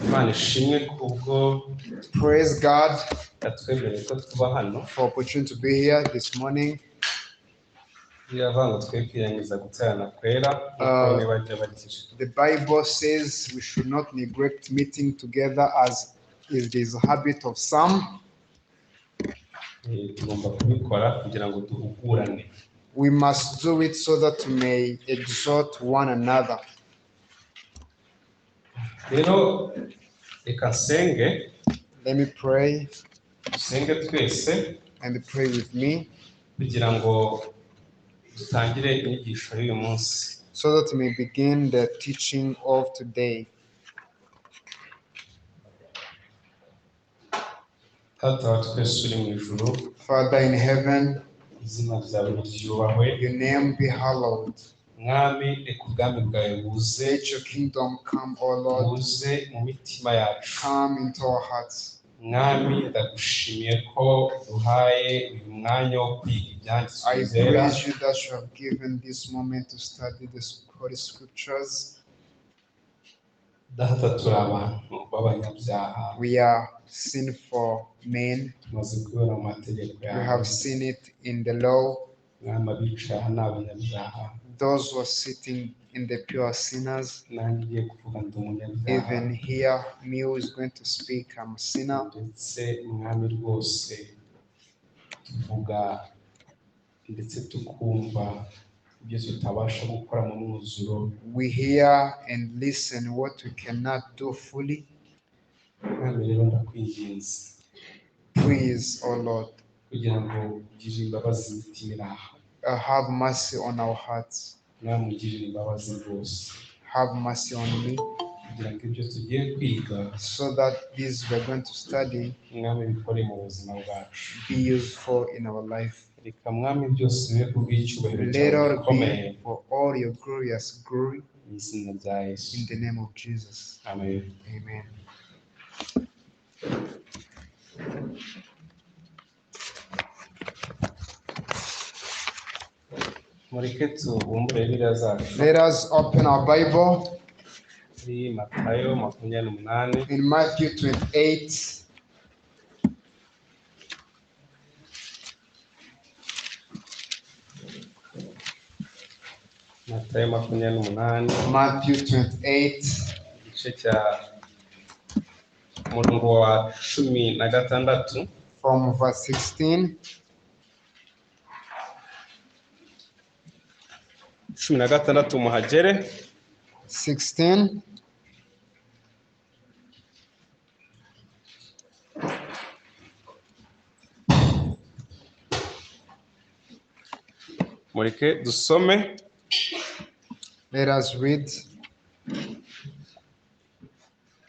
Imana ishimwe kubwo Praise God yatwemereye ko tuba hano. for opportunity to be here this morning. Biravuga ngo twe kwirengagiza guterana kwera nk'uko bamwe bajya bagira. The Bible says we should not neglect meeting together as is the habit of some. Tugomba kubikora kugira ngo duhugurane. We must do it so that we may exhort one another. Rero reka nsenge. Let me pray dusenge twese and pray with me kugira ngo dutangire inyigisho y'uyu munsi. so that we may begin the teaching of today. Data wa twese uri mu ijuru, Father in heaven, izina ryawe ryubahwe. your name be hallowed. Mwami, reka ubwami bwawe buze, Let your kingdom come, O Lord. buze mu mitima yacu. Come into our hearts. Mwami, ndagushimiye ko duhaye uyu mwanya wo kwiga ibyanditswe I byera. praise you that you have given this moment to study the Holy Scriptures. Data, turi abantu b'abanyabyaha. We are sinful men. Tumaze kubibona mu mategeko We yawe. have seen it in the law. Mwami, abicaye aha ni abanyabyaha. Those who are sitting in the pure sinners. Nanjye ugiye kuvuga ndi umunyabyaha. Even here, me who is going to speak, I'm a sinner. Ndetse mwami rwose tuvuga ndetse tukumva ibyo tutabasha gukora mu mwuzuro. We hear and listen what we cannot do fully. Mwami rero ndakwinginze Please, O Lord, kugira ngo ugirire imbabazi imitima iri aha. have mercy on our hearts. Mwami ugirire imbabazi rwose Have mercy on me, kugira ngo ibyo tugiye kwiga so that this we are going to study mwami bikore mu buzima bwacu. be useful in our life. Reka mwami byose bibe kubw'icyubahiro Let cyawe all gikomeye be for all your glorious glory mu izina rya Yesu. in the name of Jesus. Amen. Amen. Mureke tubumbure Bibiliya zacu. Let us open our Bible Muri Matayo 28 in Matthew 28. Matayo 28 Matthew 28, igice cya umurongo wa 16 from verse 16. 16 muhagere. 16. Mureke dusome. Let us read.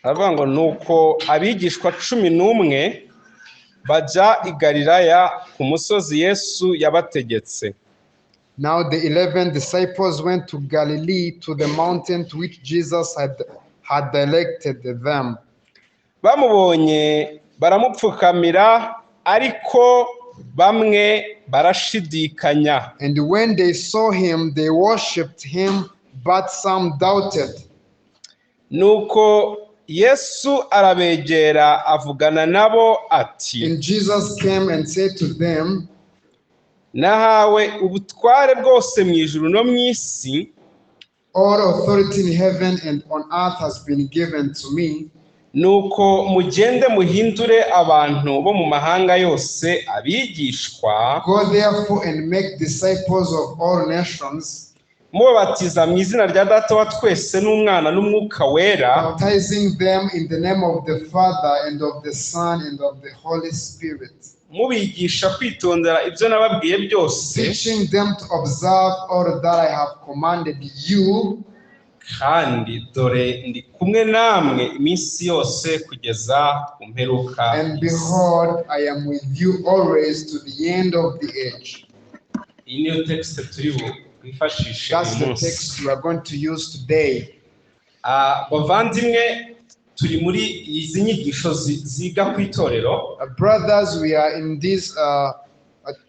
Aravuga ngo nuko abigishwa 11 bajya i Galilaya ku musozi Yesu yabategetse. Now the 11 disciples went to Galilee, to the mountain to which Jesus had directed them. Bamubonye baramupfukamira, ariko bamwe barashidikanya. And when they saw him, they worshipped him, but some doubted. Nuko Yesu arabegera avugana nabo ati, And Jesus came and said to them, nahawe ubutware bwose mu ijuru no mu isi. All authority in heaven and on earth has been given to me. Nuko mugende muhindure abantu bo mu mahanga yose abigishwa. Go therefore and make disciples of all nations, mubabatiza mu izina rya Data wa twese n'Umwana n'Umwuka Wera, baptizing them in the name of the Father and of the Son and of the Holy Spirit, mubigisha kwitondera ibyo nababwiye byose, teaching them to observe all that I have commanded you. kandi dore ndi kumwe namwe iminsi yose kugeza ku mperuka. And behold, I am with you always to the end of the age. Iyi niyo text turi bwifashishe That's uyu the munsi. text we are going to use today. Bavandimwe, turi muri izi nyigisho ziga ku itorero. Brothers, we are in this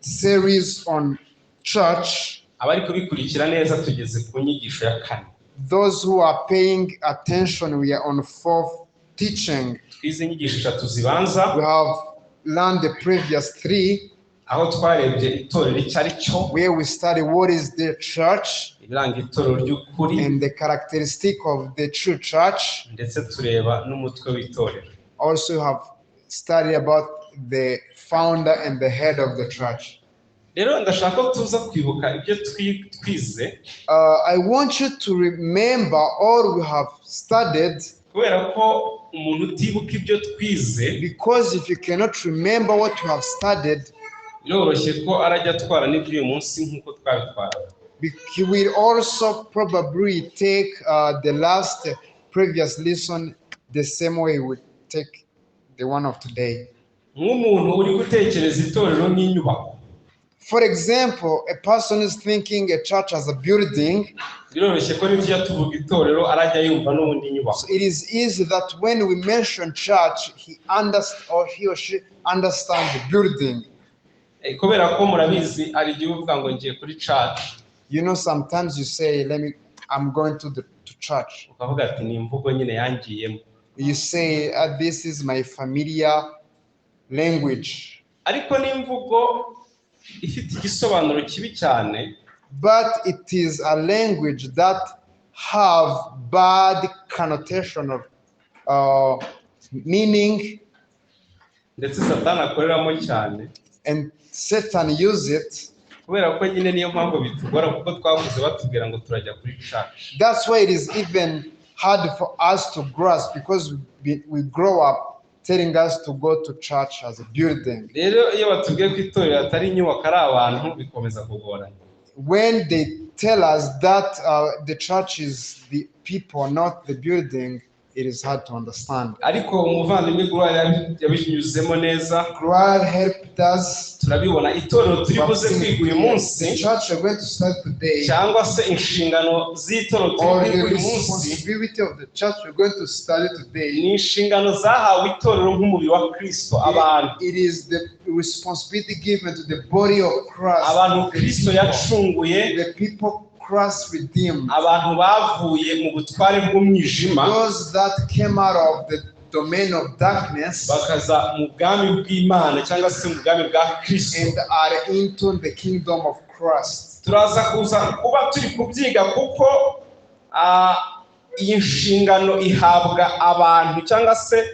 series on church. Abari kubikurikira neza tugeze ku nyigisho ya kane. Those who are paying attention, we are on fourth teaching. Twize inyigisho eshatu zibanza, We have learned the previous three, aho twarebye itorero icyo ari cyo, where we study what is the church ibiranga itorero ry'ukuri, and the characteristic of the true church. Ndetse tureba n'umutwe w'itorero. Also have studied about the founder and the head of the church. Rero ndashaka ko tuza kwibuka ibyo twize, I want you to remember all we have studied, kubera ko umuntu utibuka ibyo twize, because if you cannot remember what you have studied, biroroshye ko arajya atwara n'iby'uyu munsi nk'uko twabitwaraga. He will also probably take the last previous lesson the same way he would take the one of today. Nk'umuntu uri gutekereza itorero nk'inyubako, For example, a person is thinking a church as a building. Biroroshye ko nitujya tuvuga itorero arajya yumva n'ubundi inyubako. So it is easy that when we mention church, he understands, or he or she understands the building. Kubera ko murabizi hari igihe uvuga ngo ngiye kuri church, Sometimes you say, I'm going to church. Ukavuga ati ni imvugo nyine yangiyemo. You say, "This is my familiar language." Ariko ni imvugo ifite igisobanuro kibi cyane. But it is a language that have bad connotation of meaning, ndetse Satani akoreramo cyane, and Satan use it. Kubera ko nyine niyo mpamvu bitugora kuko twavuze batubwira ngo turajya kuri church. That's why it is even hard for us to grasp, because we grow up telling us to go to church as a building. Rero iyo batubwiye ko itorero atari inyubako ari abantu bikomeza kugorana. When they tell us that the church is the people, not the building, it is hard to understand. Ariko umuvandimwe Gloire yabinyuzemo neza. Gloire helped us. Turabibona itorero turi buze kwiga uyu munsi, The church we're going to start today, cyangwa se inshingano z'itorero turi or kwiga the uyu munsi, responsibility of the church we're going to study today, ni inshingano zahawe itorero nk'umubiri wa Kristo abantu, it is the responsibility given to the body of Christ, abantu the Kristo people, yacunguye, the people Christ redeemed, abantu bavuye mu butware bw'umwijima those that came out of the domain of darkness bakaza mu bwami bw'Imana cyangwa se mu bwami bwa Kristo. And are into the kingdom of Christ. Turaza kuza kuba turi kubyiga kuko iyi nshingano ihabwa abantu cyangwa se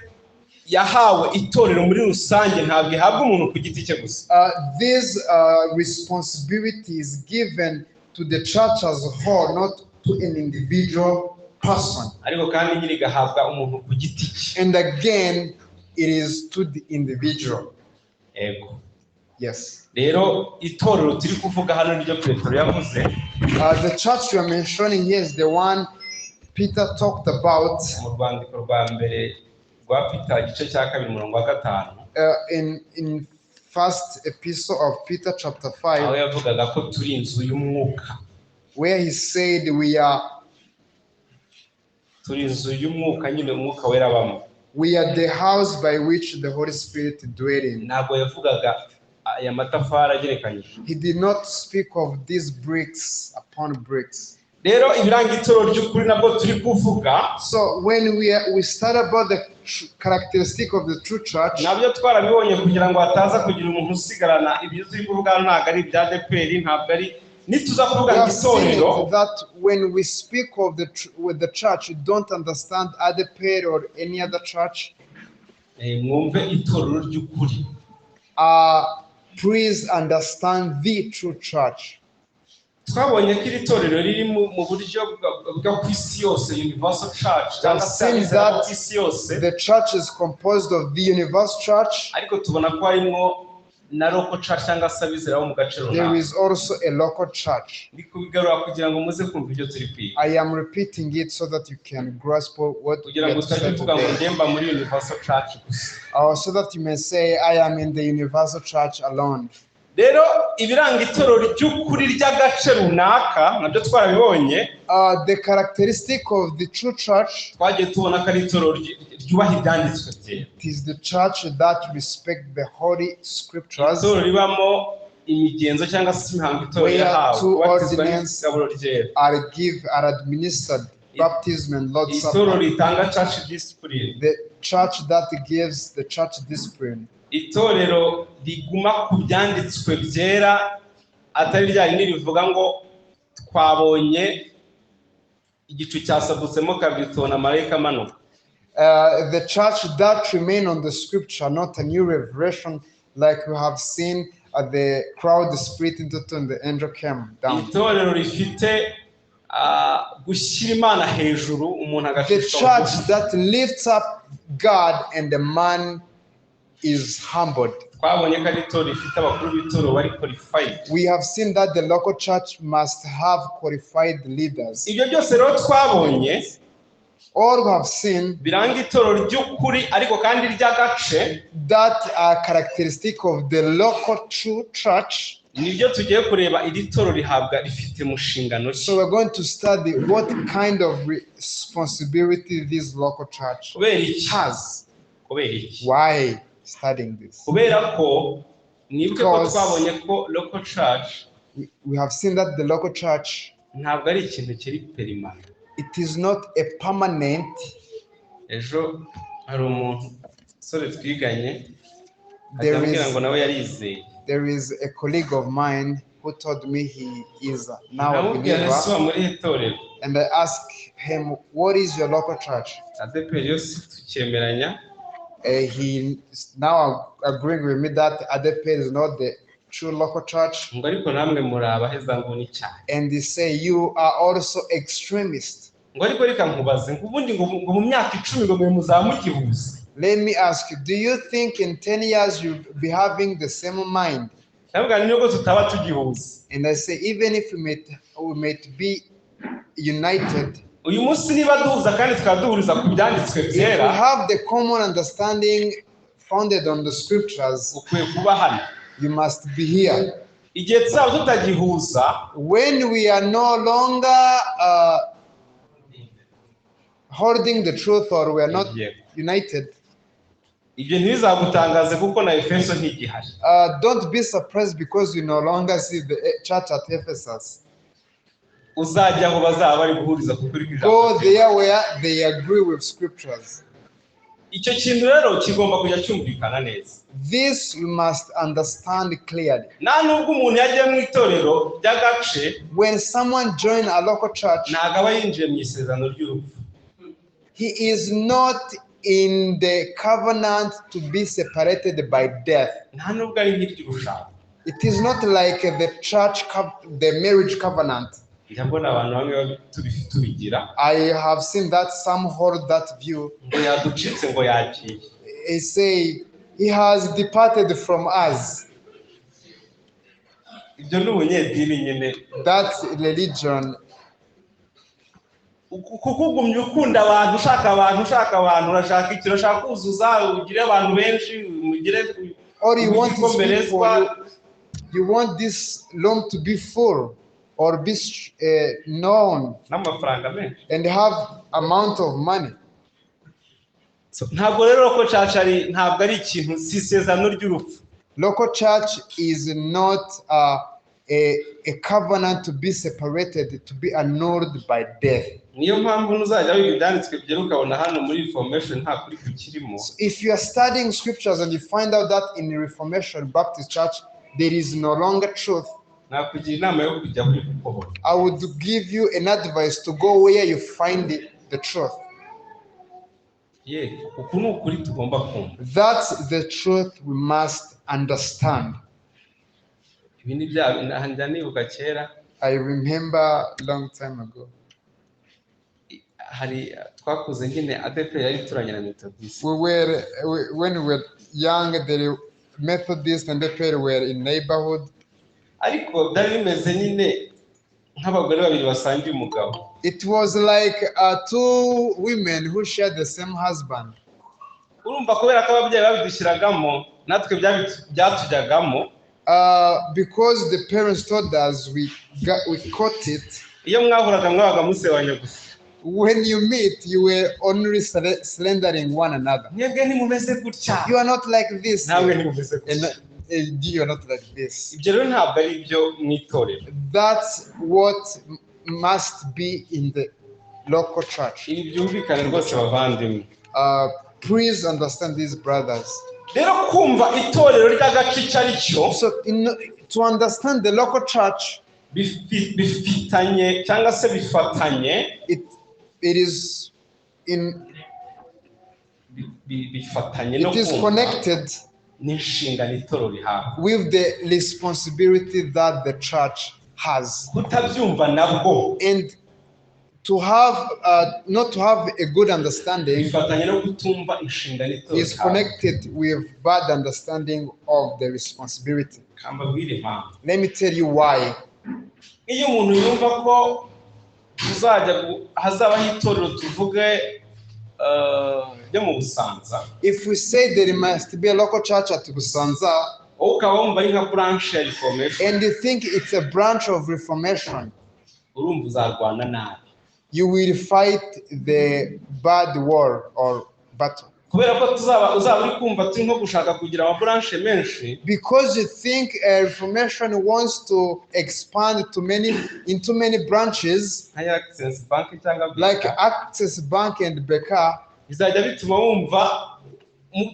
yahawe itorero muri rusange ntabwo ihabwa umuntu ku giti cye gusa. This responsibility is given to the church as a whole, not to an individual person. Ariko kandi nyine igahabwa umuntu ku giti cye. And again, it is to the individual. Yego. Yes. Rero itorero turi kuvuga hano niryo Petero yavuze The church we are mentioning here is the one Peter talked about mu rwandiko rwa mbere rwa Peter igice cya kabiri umurongo wa gatanu, in first epistle of Peter chapter aho 5, yavugaga ko turi inzu y'umwuka, where he said we are turi inzu y'umwuka nyine umwuka wera abamo. We are the house by which the Holy Spirit dwells in. Ntabwo yavugaga aya matafari agerekanyije. He did not speak of these bricks upon bricks. Rero ibiranga itorero ry'ukuri nabwo turi kuvuga, So when we start about the characteristic of the true church, nabyo twarabibonye kugira ngo hataza kugira umuntu usigarana ibyo turi kuvuga ntabwo ari ibya ADEPR ntabwo ari nituza kuvuga we ngo have seen itorero it that when we speak of the with the church, you don't understand ADEPR or any other church. Mwumve itorero ry'ukuri. Please understand the true church. Twabonye ko iri torero riri mu buryo bwa ku isi yose universal church cyangwa se Seen abizera bo that ku isi yose, the church is composed of the universal church. Ariko tubona ko harimo na local church cyangwa se abizera bo mu gace There runaka. Is also a local church. Ndi kubigarura kugira ngo muze kumva ibyo turi kwiga, I am repeating it so that you can grasp what we kugira are ngo to utajya say uvuga ngo today. njye mba muri universal church gusa. So that you may say, "I am in the universal church alone." Rero ibiranga itorero ry'ukuri ry'agace runaka nabyo twarabibonye. The characteristic of the true church, twagiye tubona ko ari itorero ryubaha ibyanditswe byera, it is the church that respects the Holy Scriptures. Itorero ribamo imigenzo cyangwa se imihango itorero Where yahawe, two kubatizwa ordinance n'igaburo ryera, are give are administered, baptism and Lord's itorero Supper. ritanga church discipline, The church that gives the church discipline. Itorero riguma ku byanditswe byera, atari rya rindi rivuga ngo twabonye igicu cyasadutsemo kabiri tubona marayika amanuka. The church that remain on the scripture, not a new revelation like we have seen the crowd split into two and the angel came down. Itorero rifite gushyira Imana hejuru, umuntu The agacishwa church bugufi. That lifts up God and the man is humbled. Twabonye ko ari itorero rifite abakuru b'itorero bari qualified. We have seen that the local church must have qualified leaders. Ibyo byose rero twabonye All we have seen biranga itorero ry'ukuri ariko kandi ry'agace, that are characteristic of the local true church. Nibyo tugiye kureba. Iri torero rihabwa rifite mu nshingano ki? So we're going to study what kind of responsibility this local church Kubera iki? has. Kubera iki? Why studying this? Kubera ko nibuke ko Because- twabonye ko local church We have seen that the local church, ntabwo ari ikintu kiri permanent. It is not a permanent. Ejo hari umuntu umusore twiganye There ajya ambwira is ngo nawe yarizeye. There is a colleague of mine who told me he is now a Ndamubwira nti believer, uba muri iri torero? And I asked him, "What is your local church?" ADEPR yo si tukemeranya. He is now agreeing with me that ADEPR is not the true local church, Ngo ariko namwe muri abahezanguni cyane. And they say you are also extremist. Ngo ariko reka nkubaze, ngo ubundi ngo mu myaka 10 ngo mwe muzaba mugihuza? Let me ask you, do you think in 10 years you'll be having the same mind? Ndavuga nti nubwo tutaba tugihuza, And I say, even if we might be united, uyu munsi niba duhuza kandi tukaba duhuriza ku byanditswe if we byera, have the common understanding founded on the scriptures, ukwiye kuba hano. You must be here. Igihe tuzaba tutagihuza, When we are no longer holding the truth or we are not Yego. United, Ibyo ntibizagutangaze kuko na Efeso ntigihari. Don't be surprised because you no longer see the church at Ephesus. Uzajya aho bazaba bari guhuriza ku kuri kw'ijambo Go ry'Imana. There where they agree with scriptures. Icyo kintu rero kigomba kujya cyumvikana neza. This we must understand clearly. Nta nubwo umuntu yagiye mu itorero ry'agace, When someone joins a local church, ntabwo aba yinjiye mu isezerano ry'urupfu. He is not in the covenant to be separated by death. Nta nubwo ari nk'iry'urushako. It is not like the church, the marriage covenant. Njya mbona abantu bamwe tubigira. I have seen that some hold that view. Ngo yaducitse, ngo yagiye. They say he has departed from us. Ibyo ni ubunyedini nyine. That's religion. Kuko ugumye ukunda abantu, ushaka abantu, ushaka abantu, urashaka ikintu, urashaka kuzuza, ugire abantu benshi, mugire Or you want to speak igikomerezwa. For you, you want this room to be full or be known N'amafaranga menshi. And have amount of money. So, ntabwo rero ko church ari, ntabwo ari ikintu, si isezerano ry'urupfu. Local church is not a covenant to be separated, to be annulled by death. Niyo mpamvu nuzajya wiga ibyanditswe byera ukabona hano muri Reformation nta kuri kukirimo, So if you are studying scriptures and you find out that in the Reformation Baptist Church there is no longer truth, nakugira inama yo kujya kuri kukobona. I would give you an advice to go where you find the truth. Ye uku ni ukuri tugomba kumva. That's the truth we must understand. Ibi ni bya njya nibuka kera. I remember long time ago. Hari twakuze nyine ADEPR yari ituranye na Methodist. When we were young, the Methodist and the ADEPR were in neighborhood. Ariko byari bimeze nyine nk'abagore babiri basangiye umugabo. It was like two women who shared the same husband. Urumva kubera ko ababyeyi babidushyiragamo natwe byatujyagamo. Because the parents told us, we caught it. Iyo mwahuraga mwabaga musebanya gusa. When you meet, you were only slandering one another. Mwebwe ntimumeze gutya. You are not like this. Namwe ntimumeze And gutya. You're not like this. Ibyo rero ntabwo ari ibyo mu itorero. That's what must be in the local church. Ibi byumvikane rwose, bavandimwe. Please understand these, brothers. Rero kumva itorero ry'agace icyo ari cyo So, to understand the local church, bifitanye cyangwa se bifatanye it is in bifatanye no it is kumva connected n'inshingano itorero rihabwa. With the responsibility that the church has. Kutabyumva nabwo And to have not to have a good understanding bifatanye no kutumva inshingano itorero is rihabwa. Connected with bad understanding of the responsibility. Ka mbabwire impamvu. Let me tell you why. Iyo umuntu yumva ko tuzajya hazabaho itorero, tuvuge ryo mu Busanza, If we say there must be a local church at Busanza, wowe ukaba wumva ari nka branche ya Reformation, and you think it's a branch of Reformation, urumva uzarwana nabi. You will fight the bad war or battle. Kubera ko tuzaba uzaba uri kumva turi nko gushaka kugira amabranche menshi, Because you think a Reformation wants to expand to many into many branches, nka ya Access Bank cyangwa like BK, Access Bank and BK, bizajya bituma wumva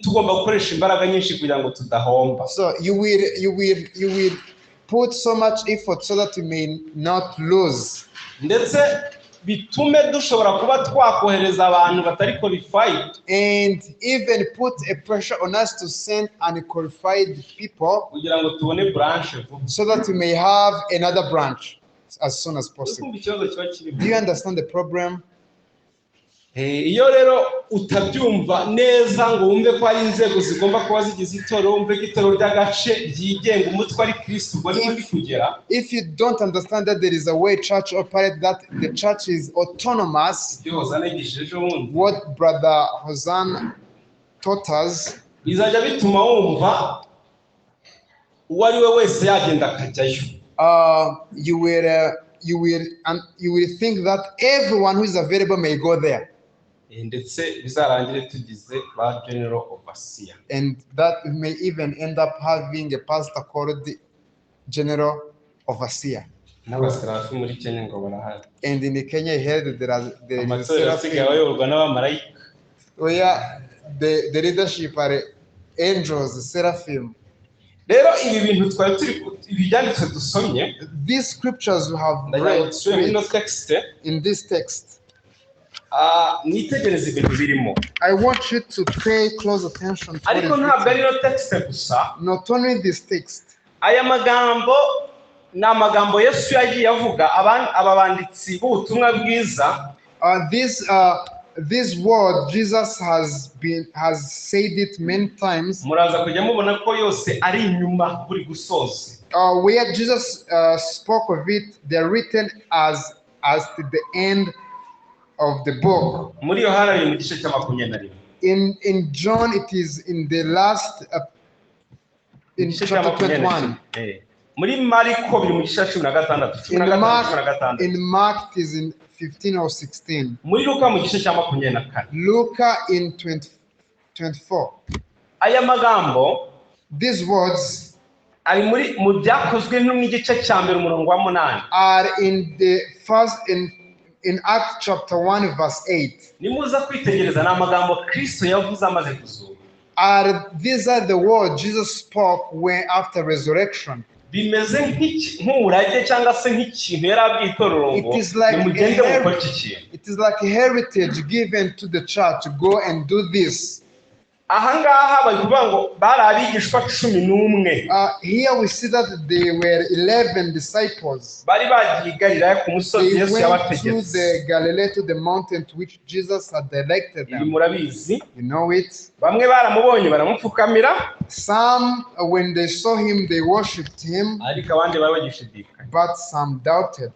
tugomba gukoresha imbaraga nyinshi kugira ngo tudahomba. So you will put so much effort so that you may not lose. Ndetse bitume dushobora kuba twakohereza abantu batari qualified And even put a pressure on us to send unqualified people kugira ngo tubone branche vuba. So that we may have another branch as soon as possible. Kumva ikibazo kiba kirimo? Do you understand the problem? Iyo rero utabyumva neza ngo wumve ko hari inzego zigomba kuba zigize itorero, wumve ko itorero ry'agace ryigenga, umutwe ari Kristo, ubwo niho ndi kugera. If you don't understand that there is a way church operate, that the church is autonomous, Ibyo Hozana yigishije ejo bundi what Brother Hosan taught us, bizajya bituma wumva uwo ari we wese yagenda akajyayo. You will think that everyone who is available may go there, Ndetse bizarangire tugize ba general overseer. And that we may even end up having a pastor called the general overseer. N'abaserafi muri Kenya ngo barahari. And in Kenya, I heard there is a Amatorero asigaye seraphim ayoborwa n'abamarayika. Where the leadership are angels, seraphim. Rero ibi bintu twari turi ibi byanditswe dusomye, These scriptures we have ndagira ngo read, dusubire muri ino texte, in this text. Mwitegereze ibintu birimo. I want you to pay close attention to what Ariko is ntabwo ari written. ino texte gusa. Not only this text. Aya magambo ni amagambo Yesu yagiye avuga aba banditsi b'ubutumwa bwiza This word Jesus has said it many times. Muraza kujya mubona ko yose ari inyuma buri gusoza. Where Jesus spoke of it, they're written as to the end of the book. Muri Yohana biri mu gice cya 21. In John, it is in the last in Igice cya chapter 21. 21. Muri Mariko biri mu gice cya 16, cumi In na gatanu, Mark, 16. in Mark it is in 15 or 16. Muri Luka mu gice cya 24. Luca in 20, 24. Aya magambo These words ari muri mu Byakozwe no mu gice cya mbere umurongo wa 8. Are in the first in Acts chapter 1 verse 8. Nimuza kwitegereza ni amagambo Kristo yavuze amaze kuzuka. Are these are the words Jesus spoke when after resurrection. Bimeze nk'umurage cyangwa se nk'ikintu yari abwiye itorero ngo It is like nimugende a mukore iki kintu. It is like a heritage given to the church. Go and do this. Ahangaha bari kuvuga ngo bari abigishwa 11. Here we see that they were 11 disciples. Bari bagiye i Galilaya ku musozi They Yesu went to yabategetse. The Galilee, to the mountain to which Jesus had directed Ibi them. murabizi. You know it. Bamwe baramubonye baramupfukamira, Some, when they saw him, they worshipped him, ariko abandi bari bagishidikanya. But some doubted.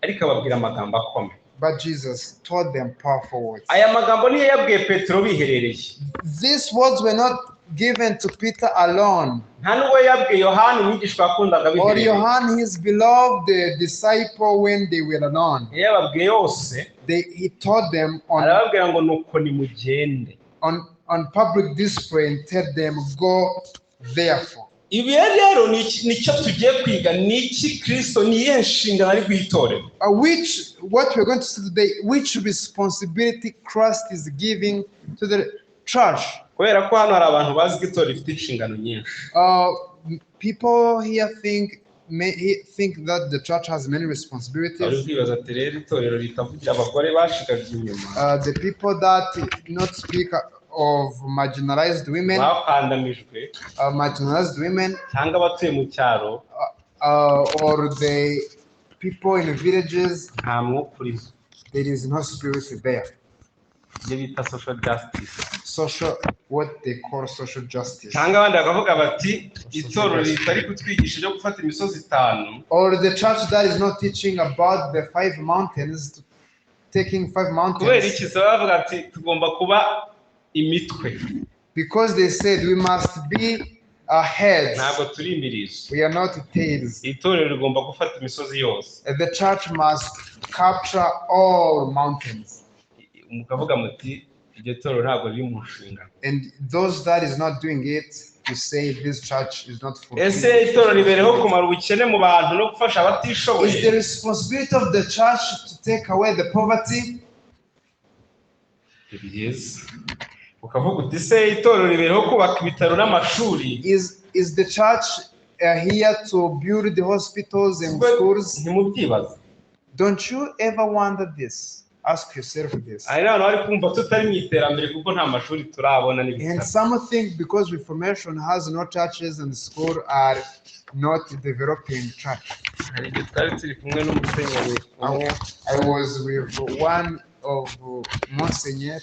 Ariko ababwira amagambo akomeye. But Jesus taught them powerful words. Aya magambo niyo yabwiye Petero biherereye. These words were not given to Peter alone Nta n'ubwo yabwiye Yohani umwigishwa yakundaga or biherereye. Johann, his beloved disciple, when they were alone. Yababwiye yose. He taught them on, Arababwira ngo nuko nimugende. on public display and tell them, "Go therefore." Ibi rero ni nicyo tugiye kwiga, ni iki Kristo, ni iyihe nshingano ari guha Which what we're going to see today, which responsibility Christ is giving to the church. Kubera ko hano hari abantu bazi ko itorero rifite inshingano nyinshi. People here think that the church has many Bari responsibilities. kwibaza ati rero itorero ritavugira abagore bashigajwe inyuma, The people that not speak of marginalized women, bakandamijwe, marginalized women, cyangwa abatuye mu cyaro, or the people in villages, nta mwuka urimo. There is no spirit there. Ibyo bita social justice. Social, what they call social justice. Cyangwa abandi bakavuga bati itorero ritari kutwigisha ibyo gufata imisozi itanu, Or the church that is not teaching about the five mountains, taking five kubera mountains, iki se bavuga ati tugomba kuba imitwe, because they said we must be heads, ntabwo turi imirizo, we are not tails. Itorero rigomba gufata imisozi yose. The church must capture all mountains. Mukavuga muti iryo torero ntabwo riri mu nshingano. And those that is not doing it, you say this church is not Ese fulfilling. itorero ribereho kumara ubukene mu bantu no gufasha abatishoboye? Is the responsibility of the church to take away the poverty? Ni byiza ukavuga uti se itorero ribereho kubaka ibitaro n'amashuri? Is the church here to build the hospitals and schools? Ntimubyibaza? Don't you ever wonder this? Ask yourself this. Hari n'abantu bari kumva tutari mu iterambere kuko nta mashuri turabona And n'ibitaro. some think because Reformation has no churches and school are not developing church. Hari igihe twari turi kumwe n'umusenyeri umwe. I was with one of Monseigneur.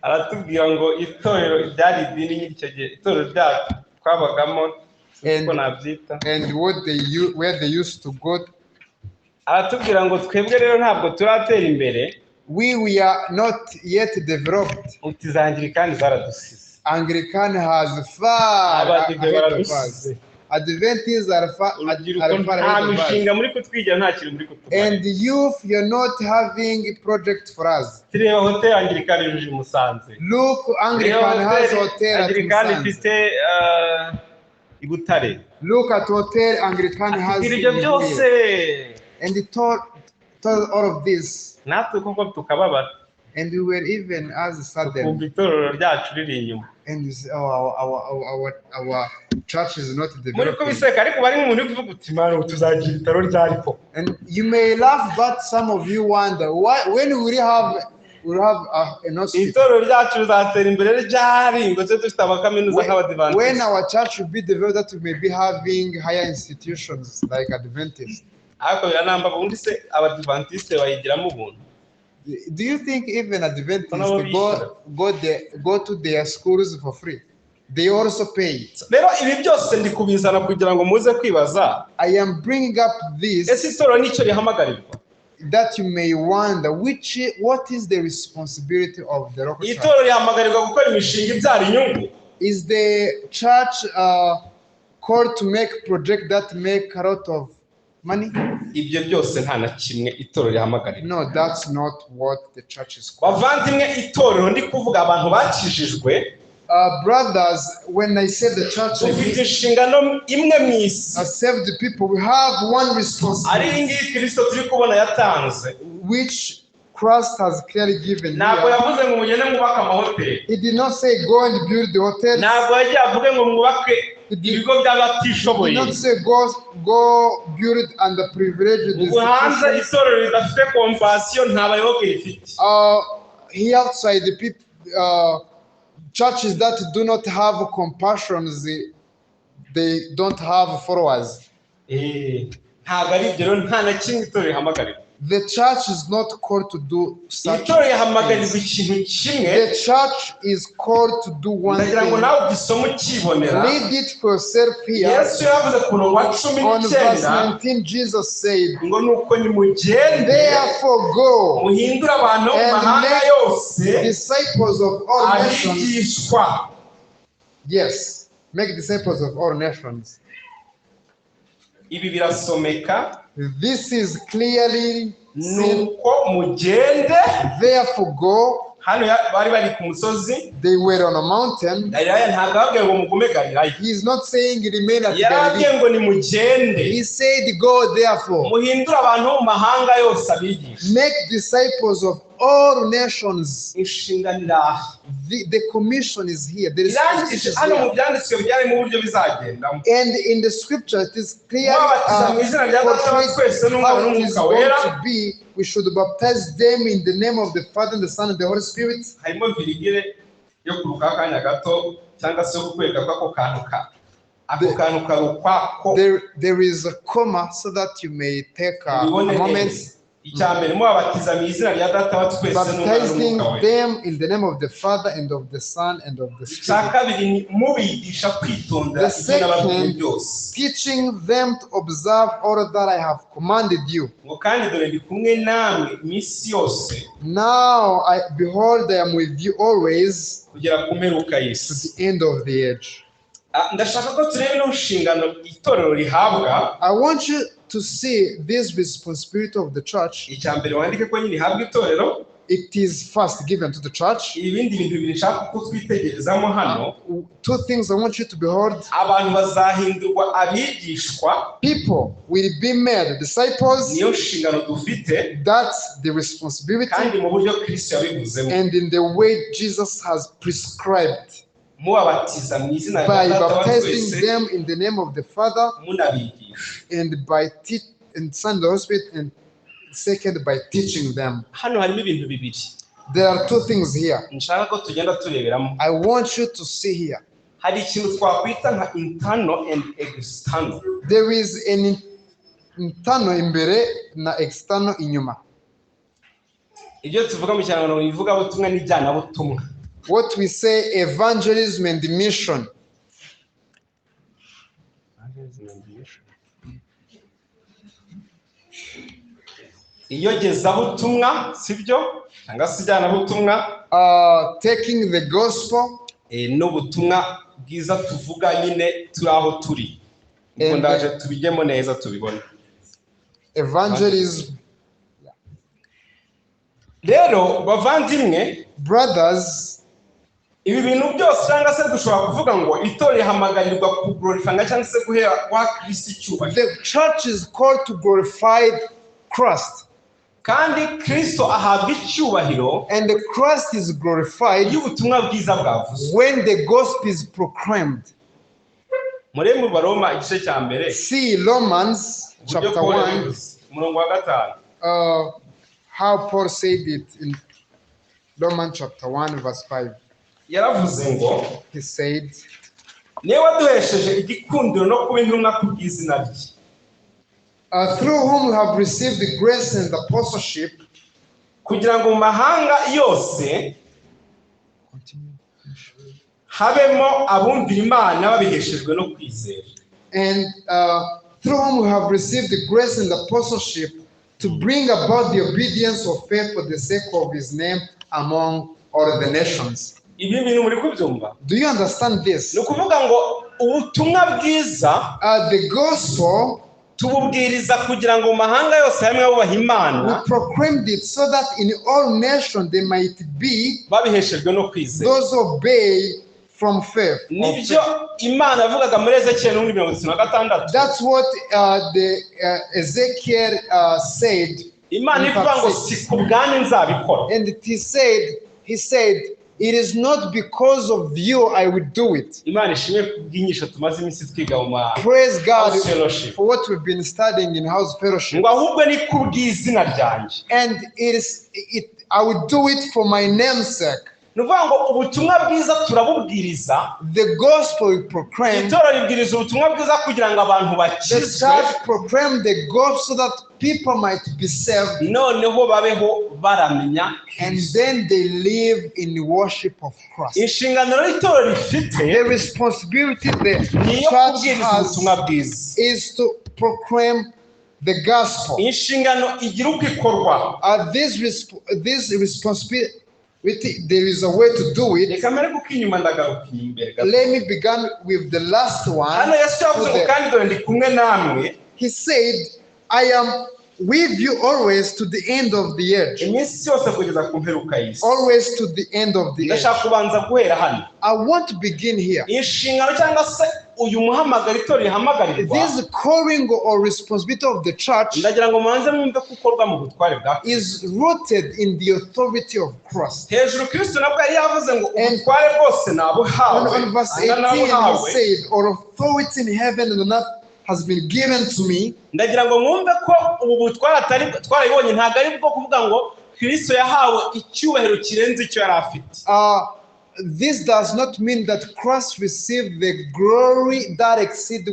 Aratubwira ngo itorero ryari idini nyine icyo gihe itorero ryacu twabagamo, sinzi uko nabyita. And what they where they used to go. Aratubwira ngo twebwe rero ntabwo turatera imbere. We are not yet developed. Uti za Anglikani zaradusize. Anglican has far Abadive ahead of us. baradusize. Adventists are far, Urubyiruko are far nta ahead of us. mishinga muri kutwigira, nta kintu muri kutumara. And youth, you're not having a project for us. Tureba hoteli Anglikani yujuje i Musanze. Look, Anglican Reba has hoteli hotel at Anglikani Musanze. ifite i Butare. Look at hotel Anglican has Atubwira ibyo in byose. Huye. And he told all of this. Natwe koko tukababara. And we were even as sudden. Tukumva itorero ryacu riri inyuma. And you say, oh, our church is not Muri developing. kubiseka ariko bari nk'umuntu uri kuvuga uti mwana ubu tuzagira ibitaro ryari koko? And you may laugh, but some of you wonder why, when will we have we'll have an hospital? Itorero ryacu rizatera imbere ryari ngo tube dufite amakaminuza When nk'abadivantisiti? our church will be developed, that we may be having higher institutions like Adventists. Ariko biranamba ubundi se abadivantisite bayigiramo ubuntu? Do you think even Adventists Nabo bishyura. go to their schools for free? They also pay. Rero ibi byose ndi kubizana kugira ngo muze kwibaza, I am bringing up this ese itorero nicyo rihamagarirwa? that you may wonder what is the responsibility of the local church? Itorero rihamagarirwa gukora imishinga ibyara inyungu? Is the church called to make project that make a lot of money? Ibyo byose nta na kimwe itorero rihamagarirwa. No, that's not what the church is called. Bavandimwe, itorero ndi kuvuga abantu bakijijwe, Brothers, when I say the church, I dufite mean, inshingano imwe mu isi, saved people, we have one ari iyi responsibility ngiyi Kirisito turi kubona yatanze. Which Christ has clearly given. Ntabwo Here. yavuze ngo mugende mwubake amahoteli. He did not say go and build the hotel. Ntabwo yagiye avuge ngo mwubake ibigo He by'abatishoboye. did not say go build underprivileged Ubu hanze institutions. itorero ridafite compassion nta bayoboke rifite. Here outside the people, churches that do not have compassion, they don't have followers. Ntabwo ari ibyo rero, nta na kimwe itorero rihamagarirwa. The church is not called to do such Itorero rihamagarirwa things. ikintu kimwe. The church is called to do one Ndagira ngo thing. nawe ugisome ukibonera. Read it for yourself here. Yesu yavuze ku murongo wa cumi On verse n'icyenda 19, Jesus said, ngo nuko nimugende "Therefore go muhindure abantu bo mu and mahanga make yose disciples of all nations." abigishwa. Yes, make disciples of all nations. Ibi birasomeka. This is clearly seen. Nuko mugende Therefore go Hano bari bari ku musozi. They were on a mountain. Galilaya, ntabwo ababwiye ngo mugume Galilaya. He is not saying remain at Yarababwiye Galilee. ngo nimugende, He said, "Go therefore, muhindure abantu bo mu mahanga yose abigisha. Make disciples of all nations." Inshingano iri aha. The commission is here. The responsibility Irangije is hano mu here. byanditswe byarimo uburyo bizagendamo. And in the scripture, it is clearly Mubabatiza mu izina rya Data wa portrayed twese n'Umwana how it is n'Umwuka going Wera. to be. We should baptize them in the name of the Father and the Son and the Holy Spirit. Harimo virigire yo kuruka akanya gato cyangwa se yo kukwereka ko ako kantu kari ukwako. There is a comma so that you may take a Ubibone moment. neza. Icya mbere, mubabatiza mu izina rya Data wa twese n'Umwana Baptizing n'Umwuka Wera. them in the name of the Father and of the Son and of the Icya Spirit. kabiri ni mubigisha kwitondera The ibyo nababwiye second, byose. teaching them to observe all that I have commanded you. Ngo kandi dore ndi kumwe namwe iminsi yose Now I behold, I am with you always kugera ku mperuka to y'isi. the end of the age. Ah, ndashaka ko tureba ino nshingano itorero rihabwa. I want you to see this responsibility of the church. Icya mbere wandike ko nyine ihabwa itorero. It is first given to the church. Ibindi bintu bibiri nshaka ko twitegerezamo hano. Two things I want you to behold. Abantu bazahindurwa abigishwa. People will be made disciples. Niyo nshingano dufite. That's the responsibility. Kandi mu buryo Kristo yabivuzemo. And in the way Jesus has prescribed, Mubabatiza mu izina rya by Data wa baptizing twese, them in the name of the Father munabigisha. And by and Son and the Holy Spirit, and second, by teaching them. Hano harimo ibintu bibiri There are two things here nshaka ko tugenda tureberamo. I want you to see here. Hari ikintu twakwita nka internal and external. There is an internal imbere na external inyuma. Ibyo tuvuga mu Kinyarwanda ngo ivugabutumwa n'ijyanabutumwa. What we say, evangelism and mission. Iyogezabutumwa, sibyo, cyangwa se ijyanabutumwa, Taking the gospel n'ubutumwa bwiza tuvuga nyine turi aho turi. Ubwo And- ndaje tubijyemo neza tubibone. Evangelism. Rero bavandimwe, Brothers, ibi bintu byose, cyangwa se dushobora kuvuga ngo itorero rihamagarirwa kuglorifanga cyangwa se guhera guha Kristo icyubahiro. The church is called to glorify Christ. Kandi Kristo ahabwa icyubahiro And the Christ is glorified iyo ubutumwa bwiza bwavuzwe. when the gospel is proclaimed. Murebe mu Baroma igice cya mbere, See Romans uburyo chapter Paul 1, yabivuze, umurongo wa 5. How Paul said it in Romans chapter 1, verse 5. Yaravuze ngo, He said, niwe waduhesheje igikundiro no kuba intumwa ku bw'izina rye, Through whom we have received the grace and the apostleship. Kugira ngo mu mahanga yose habemo abumvira Imana babiheshejwe no kwizera. And through whom we have received the grace and the apostleship to bring about the obedience of faith for the sake of his name among all the nations. Ibi bintu muri kubyumva? Do you understand this? Ni ukuvuga ngo ubutumwa bwiza The gospel, tububwiriza kugira ngo mu mahanga yose hamwe bubaha we Imana proclaimed it so that in all nations there might be babiheshejwe no kwizera. those who obey from faith. Of Nibyo faith. Imana yavugaga muri Ezekiyeli n'ubundi 36. That's what the Ezekiel said. Imana in ivuga ngo verse 6. si ku bwanyu nzabikora. And he said, "It is not because of you I will do it." Imana ishimwe kubw'inyigisho tumaze iminsi twiga mu ma Praise God house fellowship. For what we've been studying in house fellowship. Ngo ahubwo ni kubw'izina ryanjye. And it is it I will do it for my name's sake. Ni ukuvuga ngo ubutumwa bwiza turabubwiriza. The gospel we proclaim, Itorero ribwiriza ubutumwa bwiza kugira ngo abantu the bakizwe, church proclaim the gospel so that people might be saved, noneho babeho baramenya and Kristo. Then they live in the worship of Christ. Inshingano rero itorero rifite The responsibility the ni iyo church kubwiriza has ubutumwa bwiza. is to proclaim the gospel. Inshingano igira uko ikorwa. This responsibility, there is a way to do it. Reka mbere kuko inyuma ndagaruka imbere gato. Let me begin with the last one. Hano Yesu yavuze ngo kandi dore ndi kumwe namwe He said, "I am with you always to the end of the age. Iminsi yose kugeza ku mperuka y'isi. Always to the end of the age. Ndashaka kubanza guhera hano. I want to begin here. Inshingano cyangwa se uyu muhamagaro itorero rihamagarirwa, This calling or responsibility of the church ndagira ngo mubanze mwumve ko ukorwa mu butware bwa Kristo. is rooted in the authority of Christ. Hejuru Kristo nabwo yari yavuze ngo And ubutware bwose nabuhawe, On verse anga 18, he nabuhawe. said, "All authority in heaven and on earth has been given to me." Ndagira ngo mwumve ko ubu butware atari twarabibonye, ntabwo ari bwo kuvuga ngo Kristo yahawe icyubahiro kirenze icyo yari afite. This does not mean that Christ received the glory that exceeds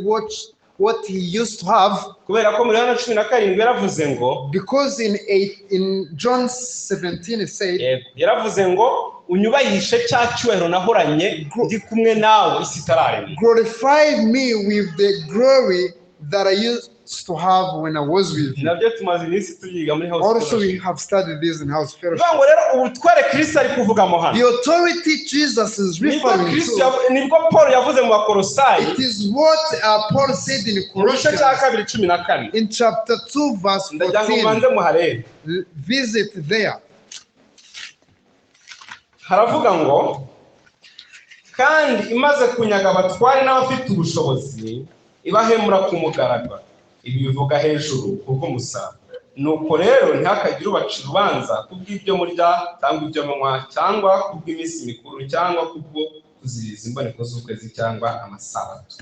what he used to have, Kubera ko muri Yohana 17 yaravuze ngo, because in John 17 it said, Yego, yaravuze ngo unyubahishe cya cyubahiro nahoranye ndi kumwe nawe isi itararemwa. "Glorify me with the glory that I used to have when I was with you." Nabyo tumaze iminsi tubyiga muri house Also, we fellowship. have studied this in house fellowship. Bivuga ngo rero ubutware Kristo ari kuvugamo hano, The authority Jesus is nibwo referring Kristo to, nibwo Paul yavuze mu Bakolosayi it is what Paul said in mu gice cya Colossians 2 14. in chapter 2, verse Ndagira ngo 14. mubanze muharebe. Visit there. Haravuga ngo kandi imaze kunyaga abatware n'abafite ubushobozi ibahemura ku mugaragaro, ibi bivuga hejuru kubw'umusaraba. Nuko rero ntihakagire ubaca urubanza kubw'ibyo murya cyangwa ibyo munywa cyangwa kubw'iminsi mikuru cyangwa kubwo kuziriza imboneko z'ukwezi cyangwa amasabato.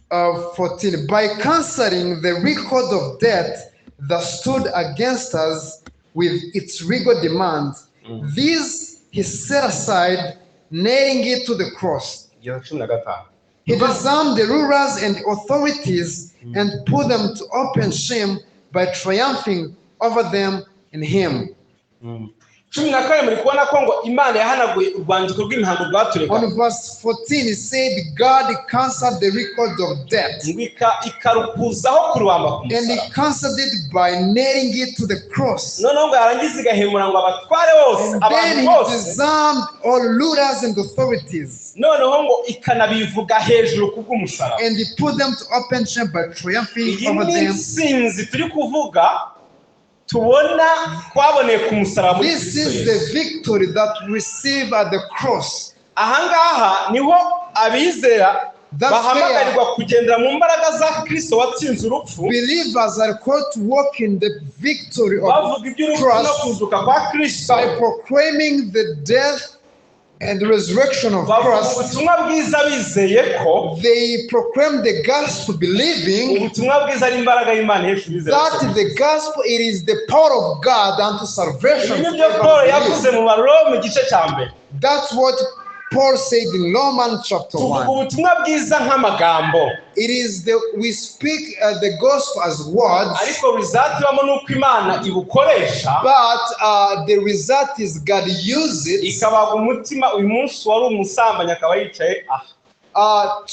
14. By canceling the record of debt that stood against us with its legal demands, this he set aside, nailing it to the cross. Igeza 15. He disarmed the rulers and authorities and put them to open shame by triumphing over them in him. 14 muri kubona ko ngo Imana yahanaguye urwandiko rw'imihango rwaturega. On verse 14, he said, God canceled the record of debt, Ngo ikarukuzaho kurubamba ku and he musaraba. canceled it by nailing it to the cross. Noneho ngo yarangiza igahemura ngo abatware bose, And abantu then he bose, disarmed all rulers and authorities, noneho ngo ikanabivuga hejuru kubw'umusaraba. and he put them to open shame by triumphing Iyi over ni them. intsinzi turi kuvuga tubona twaboneye ku musaraba muri This Kristo is Yesu. the victory that we receive at the cross. Ahangaha niho abizera That's bahamagarirwa kugendera mu mbaraga za Kristo watsinze urupfu, Believers are called to walk in the victory of bavuga iby'urupfu no Christ kuzuka kwa Kristo, by proclaiming the death and the resurrection of bavuga Christ. ubutumwa bwiza bizeye ko They proclaim the gospel believing ubutumwa bwiza ari imbaraga y'Imana ihesha abizera that gusohoka. the gospel, it is the power of God unto salvation Ibi to ni byo everyone Paul who yavuze believes. mu Baroma igice cya mbere. That's what Paul said in Romans chapter Tuvuga 1. ubutumwa bwiza nk'amagambo, It is the we speak the gospel as words, ariko result ibamo ni uko Imana ibukoresha but the result is God uses it ikabaga umutima. Uyu munsi wari umusambanyi akaba yicaye aha,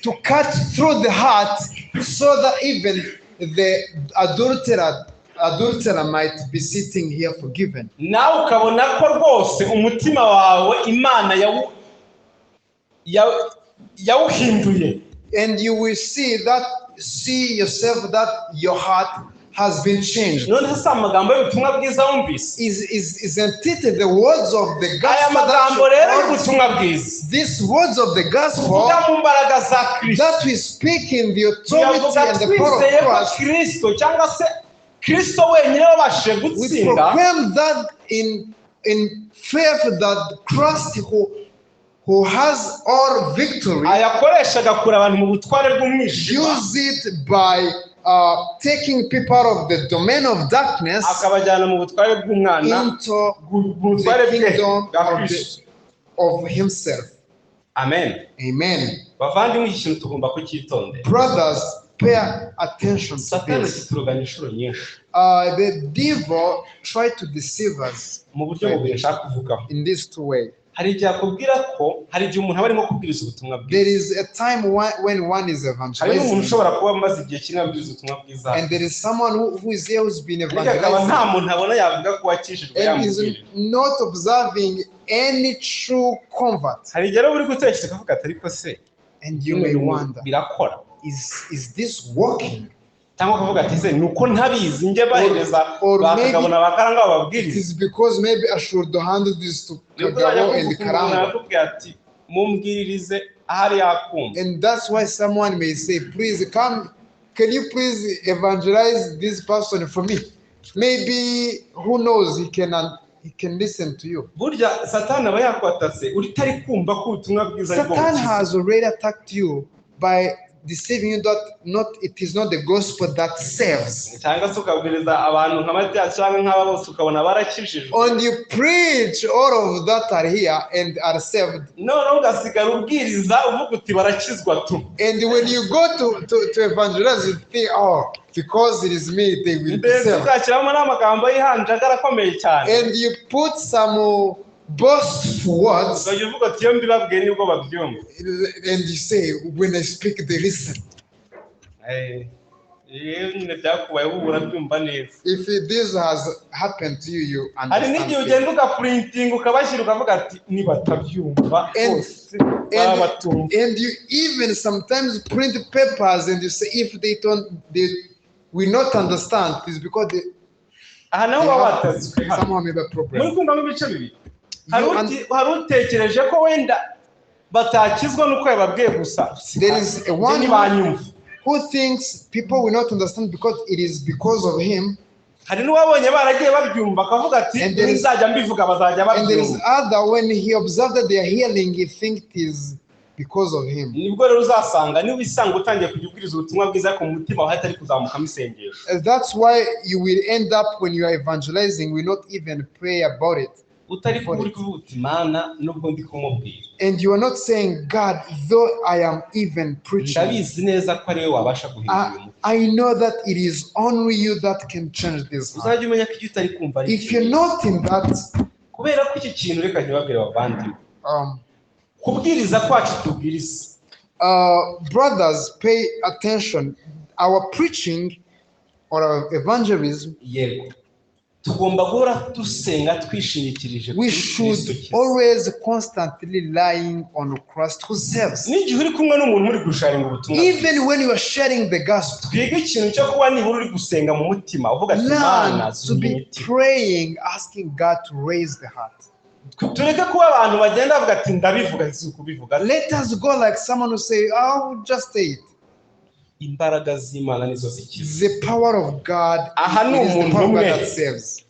to cut through the heart so that even the adulterer might be sitting here forgiven. Nawe ukabona ko rwose umutima wawe Imana yawuhinduye. And you will see yourself that your heart has been changed. None se amagambo y'ubutumwa bwiza wumvise, Isn't it the words of the aya gospel that magambo rero you y'ubutumwa bwiza these words of the gospel tuvuga mu mbaraga za Kristo, that we speak in the authority tuyavuga and the power twizeye of ko Christ, Kristo cyangwa se Kristo wenyine wabashije we gutsinda, proclaim that in faith that Christ who has all victory ayakoresha agakura abantu mu butware bw'umwijima, use it by taking people out of the domain of darkness akabajyana mu butware bw'umwana, into mu butware the bwe kingdom bwa of, Kristo. of himself. Amen. Amen. Bavandimwe, iki kintu tugomba kucyitondera. Brothers, pay attention to Satani this. kituruganya inshuro nyinshi The devil tried to deceive us mu buryo bubiri nshaka kuvugaho. in these two ways. Hari igihe akubwira ko hari igihe umuntu aba arimo kubwiriza ubutumwa bwiza, There is a time when one is hari n'umuntu evangelizing, ushobora kuba amaze igihe kinini abwiriza ubutumwa bwiza, and there is someone who is here who's been ariko akaba nta evangelizing muntu abona yavuga ko wakijijwe and is yamubwirije. not observing any true convert. Hari igihe rero uri gutekereza ukavuga ati ariko se And you may wonder, birakora? is this working? Cyangwa ukavuga ati se ni uko ntabizi, njye bahereza Or ba maybe Kagabo na ba Karangwa it bababwiriza. is because maybe I should handle this to Nibwo uzajya Kagabo kumva and ukuntu umuntu Karangwa. arakubwira ati mumbwiririze ahari yakumva. And that's why someone may say, "Please come, can you please evangelize this person for me?" Maybe, who knows, he can listen to you. Burya Satani aba yakwatatse utari kumva ko ubutumwa bwiza ari bwo Satan bukiza. has already attacked you by deceiving you that not it is not the gospel that saves. Cyangwa se ukabwiriza abantu nka Matiyasi cyangwa nk'aba bose ukabona barakijijwe. And you preach, all of that are here and are saved. Noneho ugasigara ubwiriza uvuga uti barakizwa tu. And when you go to evangelize, you think, "Oh, because it is me, they will be Ndetse saved." uzashyiramo n'amagambo y'ihanjagara akomeye cyane. And you put some boastful words, Uzajya uvuga ati iyo mbibabwiye nibwo babyumva. And you say, "When I speak, they listen." Eh, iyo nyine byakubayeho ubu urabyumva neza. If this has happened to you, you Hari n'igihe understand. Ugenda ugaprintinga ukabashyira ukavuga ati nibatabyumva bose baba batumva. And you even sometimes print papers and you say, if they don't, they will not understand, it's because they, Aha naho they baba have batatswe hano. somehow maybe a Muri problem. kumvamo ibice bibiri. Hari You hari utekereje ko wenda batakizwa n'uko yababwiye gusa. There is a Njye one ntibanyumva. who thinks people will not understand because it is because of him. Hari n'uwabonye baragiye babyumva akavuga ati And there is- nzajya mbivuga bazajya And there is babyumva. other, when he observed that they are healing, he thinks it is because of him. Nibwo rero uzasanga niba usanga utangiye kujya ubwiriza ubutumwa bwiza ariko mu mutima wawe hatari kuzamukamo isengesho. And that's why you will end up, when you are evangelizing, will not even pray about it. Utari kuba uri kuvuga uti Mana nubwo ndi kumubwira, And you are not saying, "God, though I am even preaching, ndabizi neza ko ari wowe wabasha guhindura uyu mutima. I know that it is only you that can change this heart." Uzajya umenya ko icyo utari kumva ari If ikintu. you're not in that, Kubera ko iki kintu reka ntibabwire abavandimwe, kubwiriza kwacu tubwiriza, brothers, pay attention. Our preaching or our evangelism, yego tugomba guhora dusenga twishingikirije we kuri Kristo should kiza. Always constantly relying on Christ who saves. N'igihe uri kumwe n'umuntu uri gusharinga ubutumwa, Even when you are sharing the gospel, twiga ikintu cyo kuba nibura uri gusenga mu mutima uvuga ati Mana learn to zumva be imitima. Praying, asking God to raise the heart. Tureke kuba abantu bagenda bavuga ati ndabivuga si ukubivuga. Let us go like someone who say, "I will just say it." Imbaraga z'Imana nizo zikiza. The power of God, Aha ni it is the umuntu power of God umwe. That saves.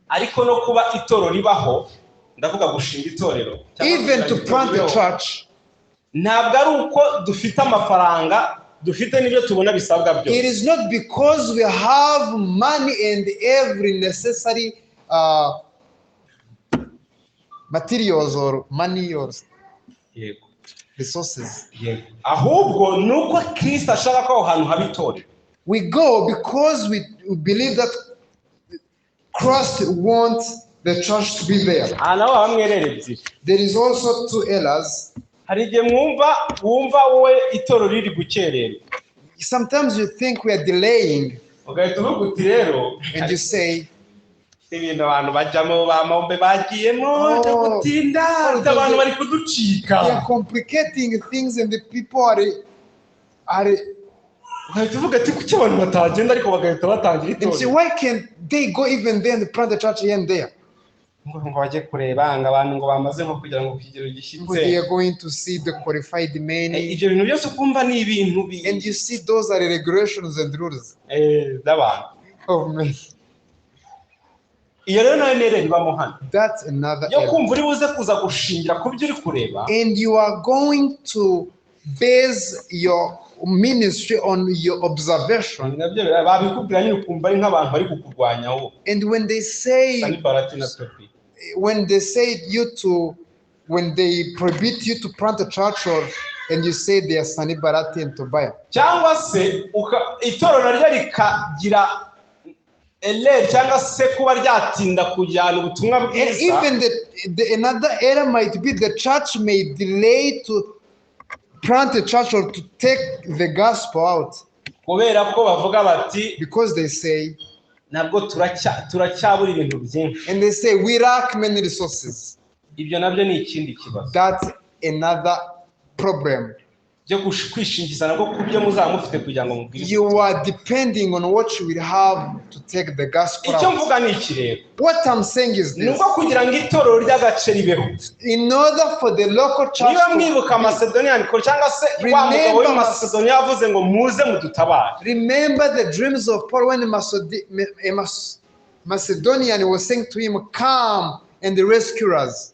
Ariko no kuba itorero ribaho, ndavuga gushinga itorero cyangwa Even kugira to ngo plant itorero a ribeho, church, ntabwo ari uko dufite amafaranga dufite n'ibyo tubona bisabwa it byose. Is not because we have money and every necessary materials or money or Yego. Resources. Yego, ahubwo ni uko Kirisito ashaka ko aho hantu haba itorero. We go because we believe that Christ wants the church to be there. Aha naho habamo error ebyiri. There is also two errors. Hari igihe mwumva wumva wowe itorero riri gukererwa, Sometimes you think we are delaying, ugahita uvuga uti rero and you say, ibintu abantu bajyamo bamombe bagiyemo Oh. byo gutinda Oh, abantu bari kuducika. They are complicating things, and the people are Ugahita uvuga ati kuki abantu batagenda ariko bagahita batangira and say, itorero. "Why can't they go even there and plant the church here and there?" Ngo bajye kureba ngo abantu ngo bamaze nko kugira ngo ku kigero gishyitse. They are going to see the qualified many, Ibyo bintu byose ukumva ni ibintu and you see those are regulations and rules by'abantu. Of men. Iyo rero nayo ni error ibamo hano That's another yo error. kumva uri buze kuza gushingira ku byo uri kureba. And you are going to base your ministry on your observation. Nabyo babikubwira nyine ukumva ari nk'abantu bari kukurwanya wowe. And when they say, Sanibarati na Tobi. When they say you to, when they prohibit you to plant a church, or and you say they are Sanibarati and Tobiah. Cyangwa se itorero naryo rikagira error cyangwa se kuba ryatinda kujyana ubutumwa And bwiza. Even the another error might be the church may delay to plant a church or to take the gospel out kubera ko bavuga bati because they say, nabwo turacyabura ibintu byinshi. And they say, "We lack many resources." Ibyo nabyo ni ikindi kibazo. That's another problem. Byo kwishingiza nabwo ku byo muzaba mufite kugira ngo mubwirize. You are depending on what you will have to take the gospel Icyo out. mvuga ni iki rero? What I'm saying is Ni this. uko kugira ngo itorero ry'agace ribeho, In order for the local church niba mwibuka to Macedonian ko cyangwa se wa mugabo Remember w'i Macedonia yavuze ngo muze mudutabare. Remember the dreams of Paul when a Macedonian was saying to him, "Come and rescue us."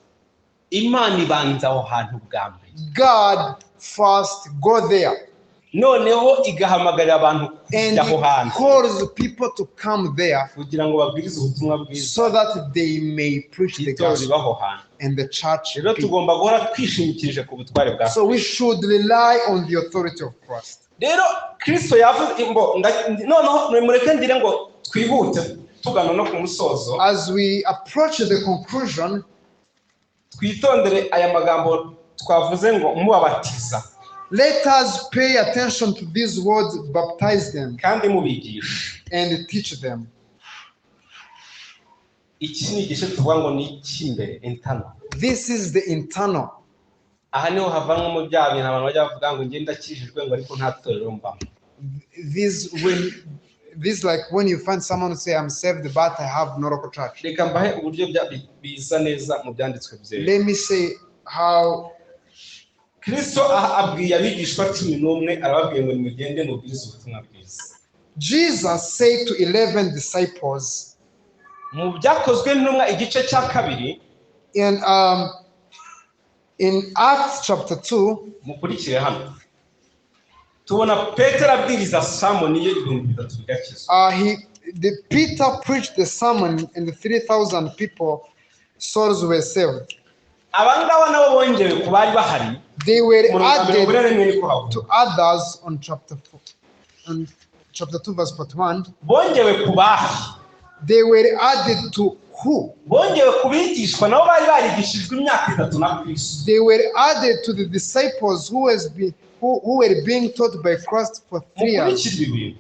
Imana ibanza aho hantu bwa mbere. God first go there Noneho igahamagarira abantu and kujya aho hantu calls people to come there kugira ngo babwirize ubutumwa bwiza, so that they may preach the itorero gospel riba aho hantu. And the church Rero be. tugomba guhora twishingikirije ku butware bwa So we should rely on the authority of Christ. Rero Kristo yavuze ngo noneho mureke ngire ngo twihute tugana no ku musozo. As we approach the conclusion, Twitondere aya magambo twavuze ngo mubabatiza let us pay attention to these words, baptize them kandi mubigisha. And teach them. Iki ni igice tuvuga ngo ni icy'imbere, internal. This is the internal. Aha niho havanwamo bya bintu abantu bajya bavuga ngo ngenda ndakijijwe ngo ariko nta torero mbamo. This like when you find someone say, "I'm saved, but I have no local church." Reka mbahe uburyo biza neza mu byanditswe byera. Let me say how Kristo aha abwiye abigishwa 11, arababwiye ngo nimugende mubwirize ubutumwa bwiza. Jesus said to 11 disciples Mu Byakozwe n'Intumwa igice cya kabiri, in Acts chapter 2, mukurikire hano, tubona Petero abwiriza sermon ye, 3000 bigakizwa. He the Peter preached the sermon and the 3,000 people souls were saved. Aba ngaba nabo bongewe ku bari bahari. They were Umurongo wa 41 added niko havuga. To others on chapter 4, on chapter 2 verse 41. Bongewe ku bahi? They were added to who? Bongewe ku bigishwa nabo bari barigishijwe imyaka 3 na Kristo. They were added to the disciples who were being taught by Christ for 3 years. Mukurikire ibi bintu,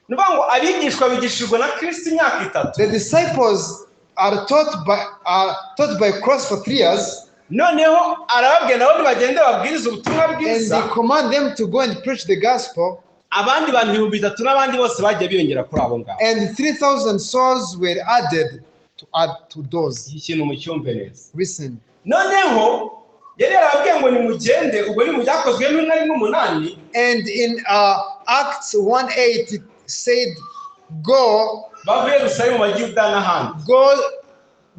ni ukuvuga ngo abigishwa bigishijwe na Kristo imyaka 3. The disciples are taught by Christ for 3 years, Noneho arababwira nabo nibagende babwirize ubutumwa and bwiza. they command them to go and preach the gospel. Abandi bantu 3000 n'abandi bose bagiye biyongera kuri abo ngabo. And 3,000 souls were added to add to those. Iki kintu mucyumve neza. Listen. Noneho yari yarababwiye ngo nimugende, ubwo ni mu Byakozwe n'Intumwa 1:8. And in Acts 1:8, it said, "Go, Bavuye Yerusalemu bajya i Yudaya n'ahandi. Go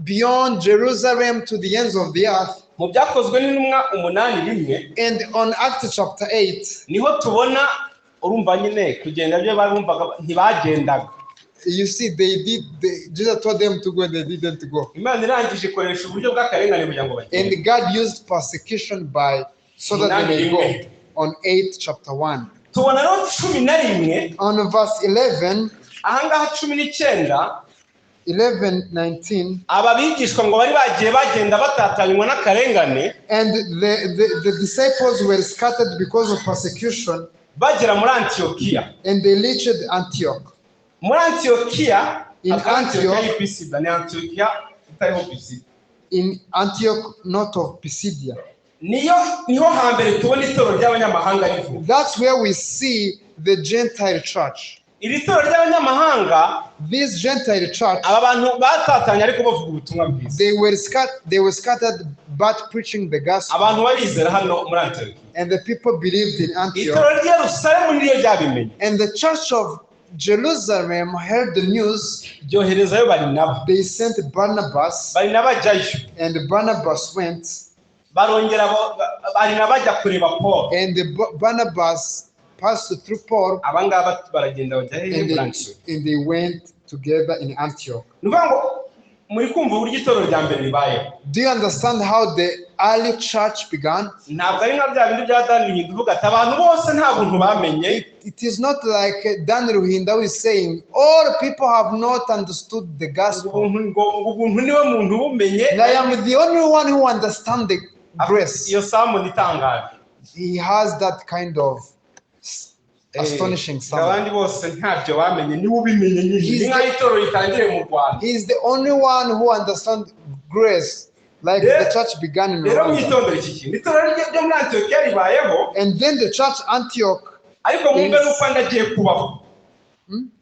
beyond Jerusalem to the ends of the earth." Mu Byakozwe n'Intumwa 8:1, And on Acts chapter 8, niho tubona, urumva nyine kugenda byo barumvaga ntibagendaga. You see, Jesus told them to go and they didn't go. Imana irangije ikoresha uburyo bw'akarengane kugira ngo bagende. And God used persecution by so that they may go. On 8 chapter 1. Tubona rero 11. On verse 11, Ahangaha 19, 11, 19, aba bigishwa ngo bari bagiye bagenda batatanywa n'akarengane, and the disciples were scattered because of persecution, bagera muri Antiyokiya. And they reached Antioch. Muri Antiyokiya, In akaba Antiyokiya Antioch. y'i Pisida, ni Antiyokiya itariho Pisida. In Antioch, north of Pisidia. Niyo niho hambere tubona itorero ry'abanyamahanga rivuga. That's where we see the Gentile church. Iri torero ry'abanyamahanga, This Gentile church, aba bantu batatanye ariko bavuga ubutumwa bwiza. They were scattered but preaching the gospel. Abantu barizera hano muri Antiyokiya. And the people believed in Antioch. Itorero ry'i Yerusalemu niryo ryabimenye, And the church of Jerusalem heard the news. ryoherezayo Barinaba. They sent Barnabas, Barinaba ajyayo. And Barnabas went, Barongera Barinaba ajya kureba Paul. And the Barnabas passed through Paul, Aba ngaba baragenda bajya hehe? and Muri they, Antiyokiya. and they went together in Antioch. Ni ukuvuga ngo muri kumva uburyo itorero rya mbere ribayeho? Do you understand how the early church began? Ntabwo ari nka bya bindi bya Dani uvuga ati abantu bose nta buntu bamenye. It is not like Dan Ruhinda who is saying all people have not understood the gospel. Ubuntu ngo ubuntu niwe muntu ubumenye. And I am the only one who understands the grace. Iyo sermon itangaje. He has that kind of astonishing sermon. Abandi bose ntabyo bamenye, niwe ubimenye nyine. Ni nk'aho itorero ritangiriye mu Rwanda. He is the only one who understands grace. Like the church began in Rero Rwanda. mwitondere iki kintu, itorero ryo muri Antiyokiya ribayeho. And then the church Antioch, Ariko mwumve n'uko andi agiye kubaho,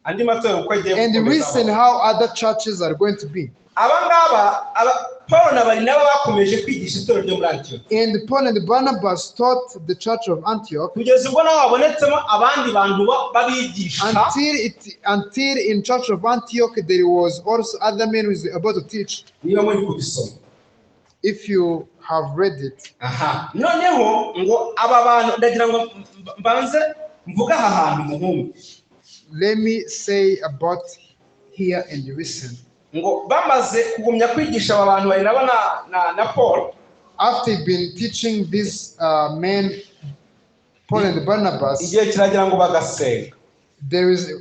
andi matorero uko agiye and gukomeza listen abaho. how other churches are going to be. Aba ngaba Paul na Barinaba bakomeje kwigisha itorero ryo muri Antiyokiya And Paul and Barnabas taught the church of Antioch kugeza ubwo naho habonetsemo abandi bantu b'abigisha until in church of Antioch there was also other men who is about to teach. Niba muri kubisoma. If you have read it. Aha noneho ngo aba bantu, ndagira ngo mbanze mvuge aha hantu muhungu. Let me say about here and listen. Ngo bamaze kugumya kwigisha aba bantu Barinaba na Paul, After been teaching these men, Paul and Barnabas, igihe kiragera ngo bagasenga. There is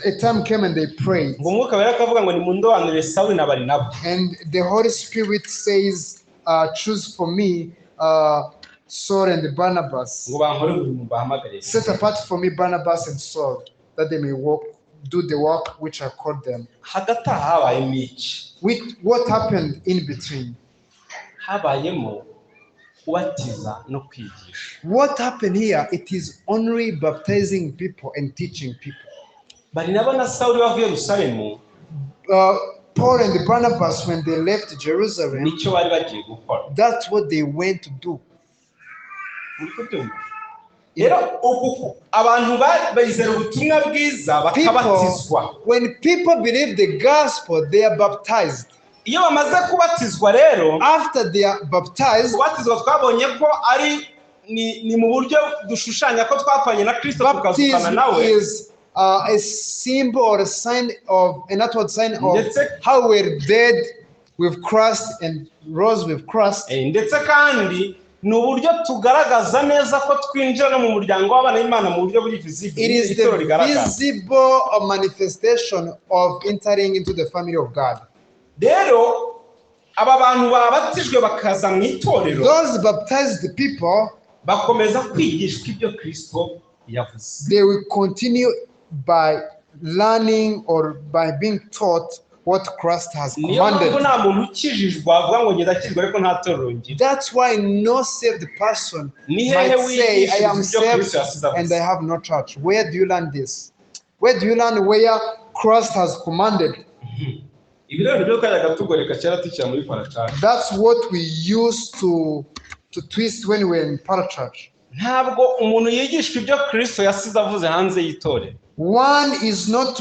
a time came and they prayed. Ngo Umwuka Wera akavuga ngo nimundobanure Sawuli na Barinaba. And the Holy Spirit says, "Choose for me Saul and Barnabas. Ngo bankore umurimo bahamagariye. Set apart for me Barnabas and Saul, that they may do the work which I called them." Hagati aha habayemo iki? With what happened in between? Habayemo kubatiza no kwigisha. What happened here? It is only baptizing people and teaching people. Barinaba na Sawuli bavuye Yerusalemu, Paul and Barnabas, when they left Jerusalem, nicyo bari bagiye gukora. That's what they went to do. Muri kubyumva rero, uku abantu bizera ubutumwa bwiza bakabatizwa. People, when people believe the gospel, they are baptized. Iyo bamaze kubatizwa rero, After they are baptized, kubatizwa twabonye ko ari ni mu buryo dushushanya ko twapfanye na Kristo tukazukana baptism nawe. Is a symbol or a sign of an outward sign of how we're dead with Christ and rose with Christ. Ndetse kandi ni uburyo tugaragaza neza ko twinjira no mu muryango w'abana b'Imana mu buryo buri visible. It is Itorero the rigaragara. Visible manifestation of entering into the family of God. Rero aba bantu babatijwe bakaza mu itorero, Those baptized people, bakomeza kwigishwa ibyo Kristo yavuze. They will continue by learning or by being taught what Christ has Niyo mpamvu commanded. nta muntu ukijijwe avuga ngo ngenda akijwe ariko nta torero ngira. That's why no saved person Ni hehe might say, "I am wigishiriza ibyo saved Kristo yasize avuze? and I have no church." Where do you learn this? Where do you learn where Christ has commanded? Ibi rero nibyo twajyaga tugoreka kera tukiri muri parachurch. That's what we used to twist when we were in parachurch. Ntabwo umuntu yigishwa ibyo Kristo yasize avuze hanze y'itorero. One is not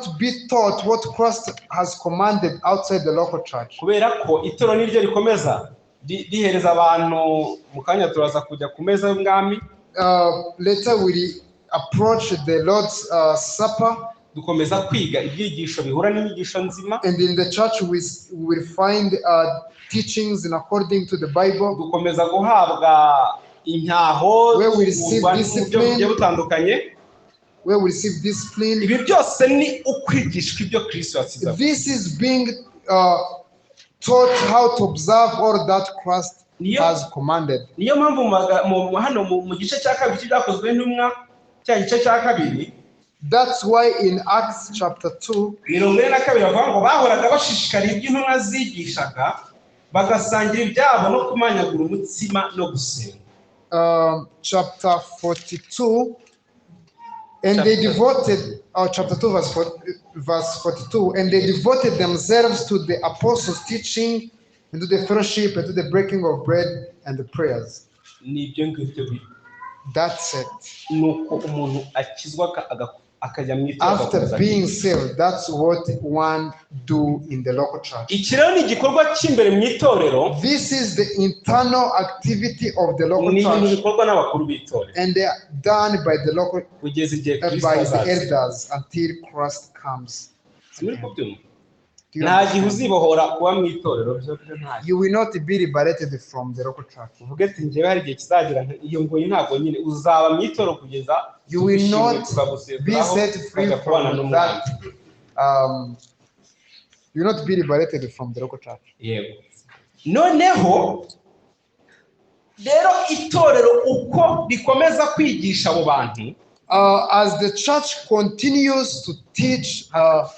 to be taught what Christ has commanded outside the local church. Kubera ko itorero niryo rikomeza rihereza abantu, mu kanya turaza kujya ku meza y'umwami. Later we approach the Lord's Supper, Dukomeza kwiga ibyigisho bihura n'inyigisho nzima. And in the church we will find teachings in according to the Bible. Dukomeza guhabwa intaho Where we receive mu buryo discipline. bugiye butandukanye. Where we receive discipline. Ibi byose ni ukwigishwa ibyo Kristo yasize avuze. This is being taught how to observe all that Christ has commanded. Niyo mpamvu hano mu gice cya kabiri cy'Ibyakozwe n'Intumwa, cya gice cya kabiri, That's why in Acts chapter 2, 42 bavuga ngo bahoraga bashishikariye ibyo intumwa zigishaga, bagasangira ibyabo no kumanyagura umutsima no gusenga. Chapter 42, and they Chapter- devoted, chapter 2, verse, 4, verse 42, and they devoted themselves to the apostles' teaching and to the fellowship and to the breaking of bread and the prayers. Ni ibyo ngibyo That's it. Ni uko umuntu akizwa akajya mu itorero After agakomeza being saved, that's what one do in the local church. Iki rero ni igikorwa cy'imbere mu itorero. This is the internal activity of the local Ni ibintu church, bikorwa n'abakuru b'itorero and they are done by the local kugeza igihe Kristo by the azaza. Elders until Christ comes. Si muri kubyumva? Do you Nta gihe understand? uzibohora kuba mu itorero byo nta You will not be liberated from the local church. Uvuge ati njyewe hari igihe kizagera iyo ngoyi, ntabwo nyine uzaba mu itorero kugeza You will tugushimye, not be tukagusezeraho, set free tukajya kubana from n'umwami. that. You will not be liberated from the local church. Yego, noneho rero itorero uko rikomeza kwigisha abo bantu, As the church continues to teach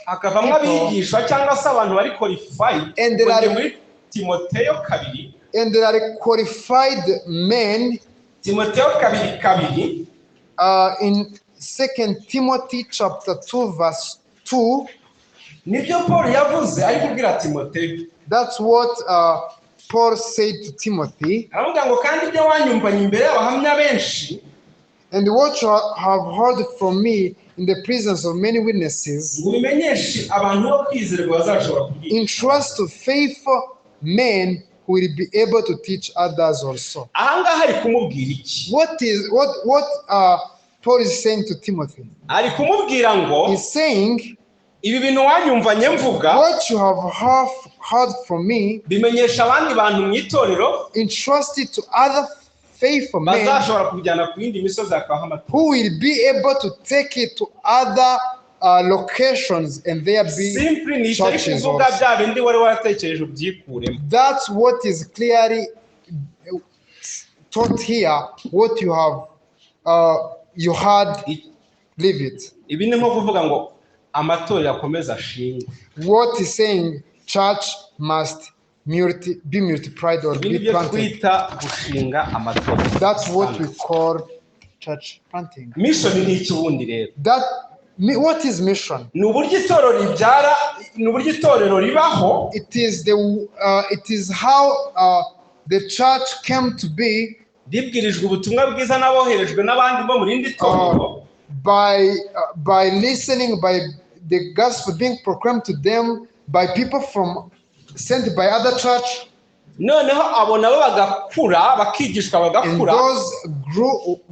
hakavamo people, abigishwa cyangwa se abantu bari qualified And there are muri Timoteyo 2. And there are qualified men. Timoteyo 2:2. In 2 Timothy chapter 2 verse 2. Nibyo Paul yavuze ari kubwira Timoteyo. That's what Paul said to Timothy. Aravuga ngo kandi ibyo wanyumvanye imbere y'abahamya benshi, and what you have heard from me in the presence of many witnesses, ngo ubimenyeshe abantu bo kwizerwa bazashobora kubwigisha. Entrust to faithful men who will be able to teach others also. Aha ngaha ari kumubwira iki? What is what what Paul is saying to Timothy? Ari kumubwira ngo He's saying, ibi bintu wanyumvanye mvuga, what you have heard from me, bimenyesha abandi bantu mu itorero, entrust it to other faithful men bazashobora kubijyana ku yindi misozi hakabaho amatorero, who will be able to take it to other locations and there be Simply ni icyo ari churches kuvuga, also. bya bindi wari waratekereje ubyikuremo. That's what is clearly taught here. What you have you had, leave it. Ibi ni nko kuvuga ngo amatorero akomeze ashingwe. What is saying, church must be multiplied or Ibi be ni byo planted. twita gushinga amatorero. That's what we call church planting. Mission ni iki ubundi rero? What is mission? Ni uburyo itorero ribyara, ni uburyo itorero ribaho. It is how the church came to be. Ribwirijwe ubutumwa bwiza n'aboherejwe n'abandi bo mu rindi torero. By listening, by the gospel being proclaimed to them by people from sent by other church. Noneho abo nabo bagakura, bakigishwa, And bagakura. those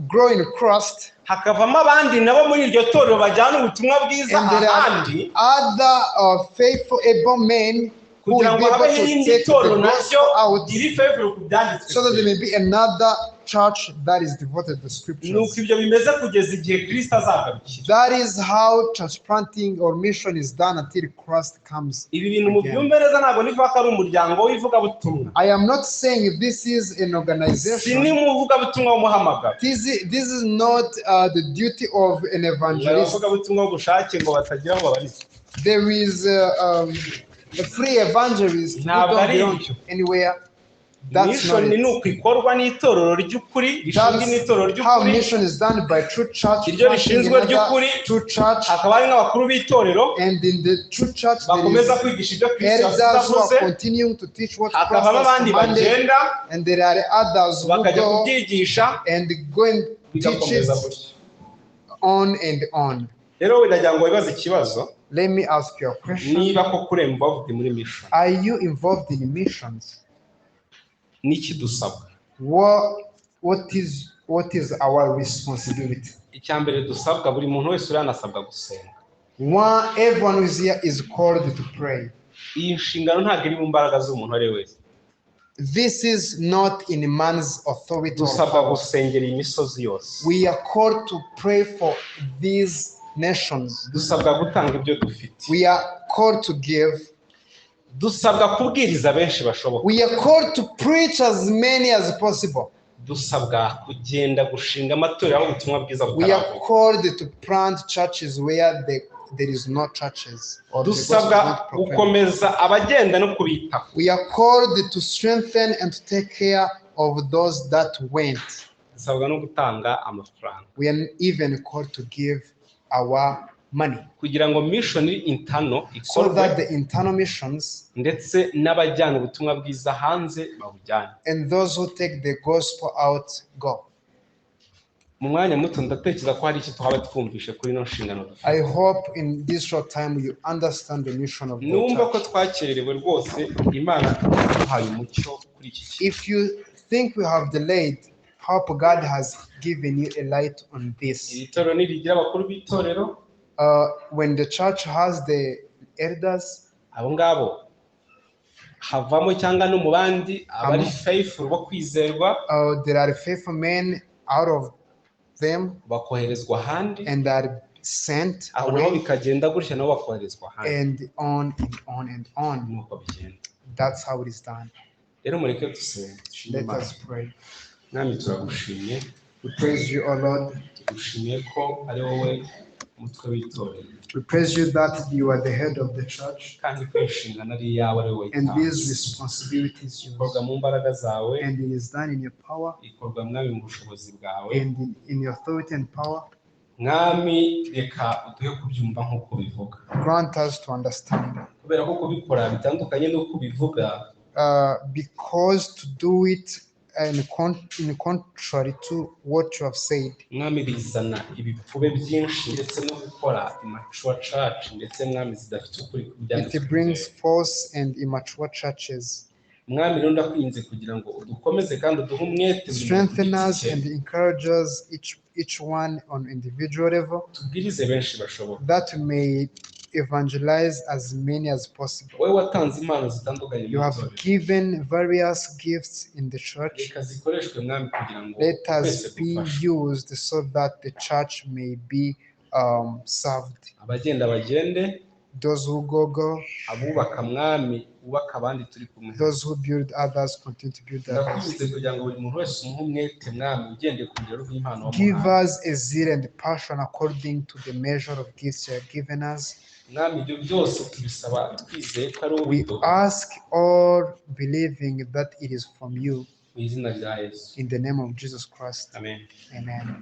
grow in Christ. Hakavamo abandi nabo muri iryo torero bajyana ubutumwa bwiza And there are ahandi, other faithful able men who kugira will ngo be able habeho to irindi take the torero naryo gospel out, riri faithful ku byanditswe, so that there may be another church that is devoted to Nuko scriptures. ibyo bimeze kugeza igihe Kristo azagarukira. That is how church planting or mission is done until Christ comes Ibi bintu again. mubyumve neza, ntabwo nivuga ko ari umuryango w'ivugabutumwa. I am not saying this is an Si organization. n'umuvugabutumwa w'umuhamagaro. This is not the duty of an evangelist. Abavugabutumwa b'ubushake ngo batagira aho babarizwa. There is a free evangelist who Ntabwo don't ari belong ibyo. anywhere. That's Mission not ni it. uko ikorwa n'itorero ry'ukuri rishinzwe n'itorero That's how ry'ukuri, mission is done by true church, iryo planting rishinzwe another ry'ukuri, true church, hakaba hari n'abakuru b'itorero and in the true church there bakomeza is kwigisha ibyo Kristo elders who yavuze, are continuing to teach what Christ hakavamo has abandi commanded, bagenda and there are others who bakajya go kubyigisha, and go and teach bigakomeza it gutyo. on and on. Rero ndagira ngo wibaze ikibazo, Let me ask you a question. niba koko uri involved muri mission, Are you involved in missions? Niki dusabwa? What is our responsibility? Icya mbere dusabwa, buri muntu wese uri hano asabwa gusenga. One, everyone who is here is called to pray. Iyi nshingano ntabwo iri mu mbaraga z'umuntu uwo ari we wese. This is not in man's authority or Dusabwa power. Gusengera iyi misozi yose. We are called to pray for these nations. Dusabwa gutanga ibyo dufite. We are called to give. Dusabwa kubwiriza benshi bashoboka. We are called to preach as many as possible. Dusabwa kugenda gushinga amatorero aho ubutumwa bwiza We are butaravuga. called to plant churches where there is no churches or the gospel is Dusabwa not proclaimed. Gukomeza abagenda no kubitaho. We are called to strengthen and to take care of those that went. Dusabwa no gutanga amafaranga We are even called to give our money kugira ngo mission internal so ikorwe, that the internal missions ndetse n'abajyana ubutumwa bwiza hanze babujyane. And those who take the gospel out go. Mu mwanya muto ndatekereza ko hari icyo twaba twumvishe kuri ino nshingano dufite. I hope in this short time you understand the mission of the Numva ko church. Twakererewe rwose, Imana iduhaye umucyo kuri iki kintu. If you think we have delayed, hope God has given you a light on this. Iri torero nirigira abakuru b'itorero, When the church has the elders, abo ngabo havamo cyangwa no mu bandi abari faithful bo kwizerwa, there are faithful men out of them bakoherezwa ahandi, and are sent aho nabo away, bikagenda gutya, nabo bakoherezwa ahandi, and on and on and on. Nuko bigenda. That's how it is done. Rero mureke dusenge, dushime Let Imana. us pray. Mwami, turagushimye. We praise you, O Lord. Tugushimiye ko ari wowe Umutwe w'itorero. We praise you that you are the head of the church Kandi ko inshingano ari iyawe, ari wowe and wayitanze. this responsibility is yours. Ikorwa mu mbaraga zawe. And it is done in your power Ikorwa, Mwami, mu bushobozi bwawe. And in your authority and power. Mwami, reka uduhe kubyumva nk'uko bivuga. Grant us to understand. Kubera ko kubikora bitandukanye n'uko ubivuga. Because to do it in contrary to what you have said, Mwami, bizana ibipfube byinshi ndetse no gukora immature church, ndetse, Mwami, zidafite ukuri ku byanditswe it brings byera. False and immature churches. Mwami, rero ndakwinginze kugira ngo udukomeze kandi uduhe umwete buri muntu ku Strengthen giti us cye. And encourage us each one on individual level, Tubwirize benshi bashoboka. That we may evangelize as many as possible. Wowe watanze impano zitandukanye mu You have itorero. Given various gifts in the church. Reka zikoreshwe, Mwami, kugira ngo Let twese us be dufashwe. Used so that the church may be served. Abagenda bagende. Those who go, go. Abubaka, Mwami, wubaka abandi turi kumwe. Those who build others, continue to build others. Ndakwinginze kugira ngo buri muntu wese umuhe umwete, Mwami, ugendeye ku rugero rw'impano Give wamuhaye. Us a zeal and passion according to the measure of gifts you have given us. Mwami, ibyo byose tubisaba twizeye ko ari wowe We ubiduha. Ask all believing that it is from you. Mu izina rya Yesu. In the name of Jesus Christ. Amen. Amen.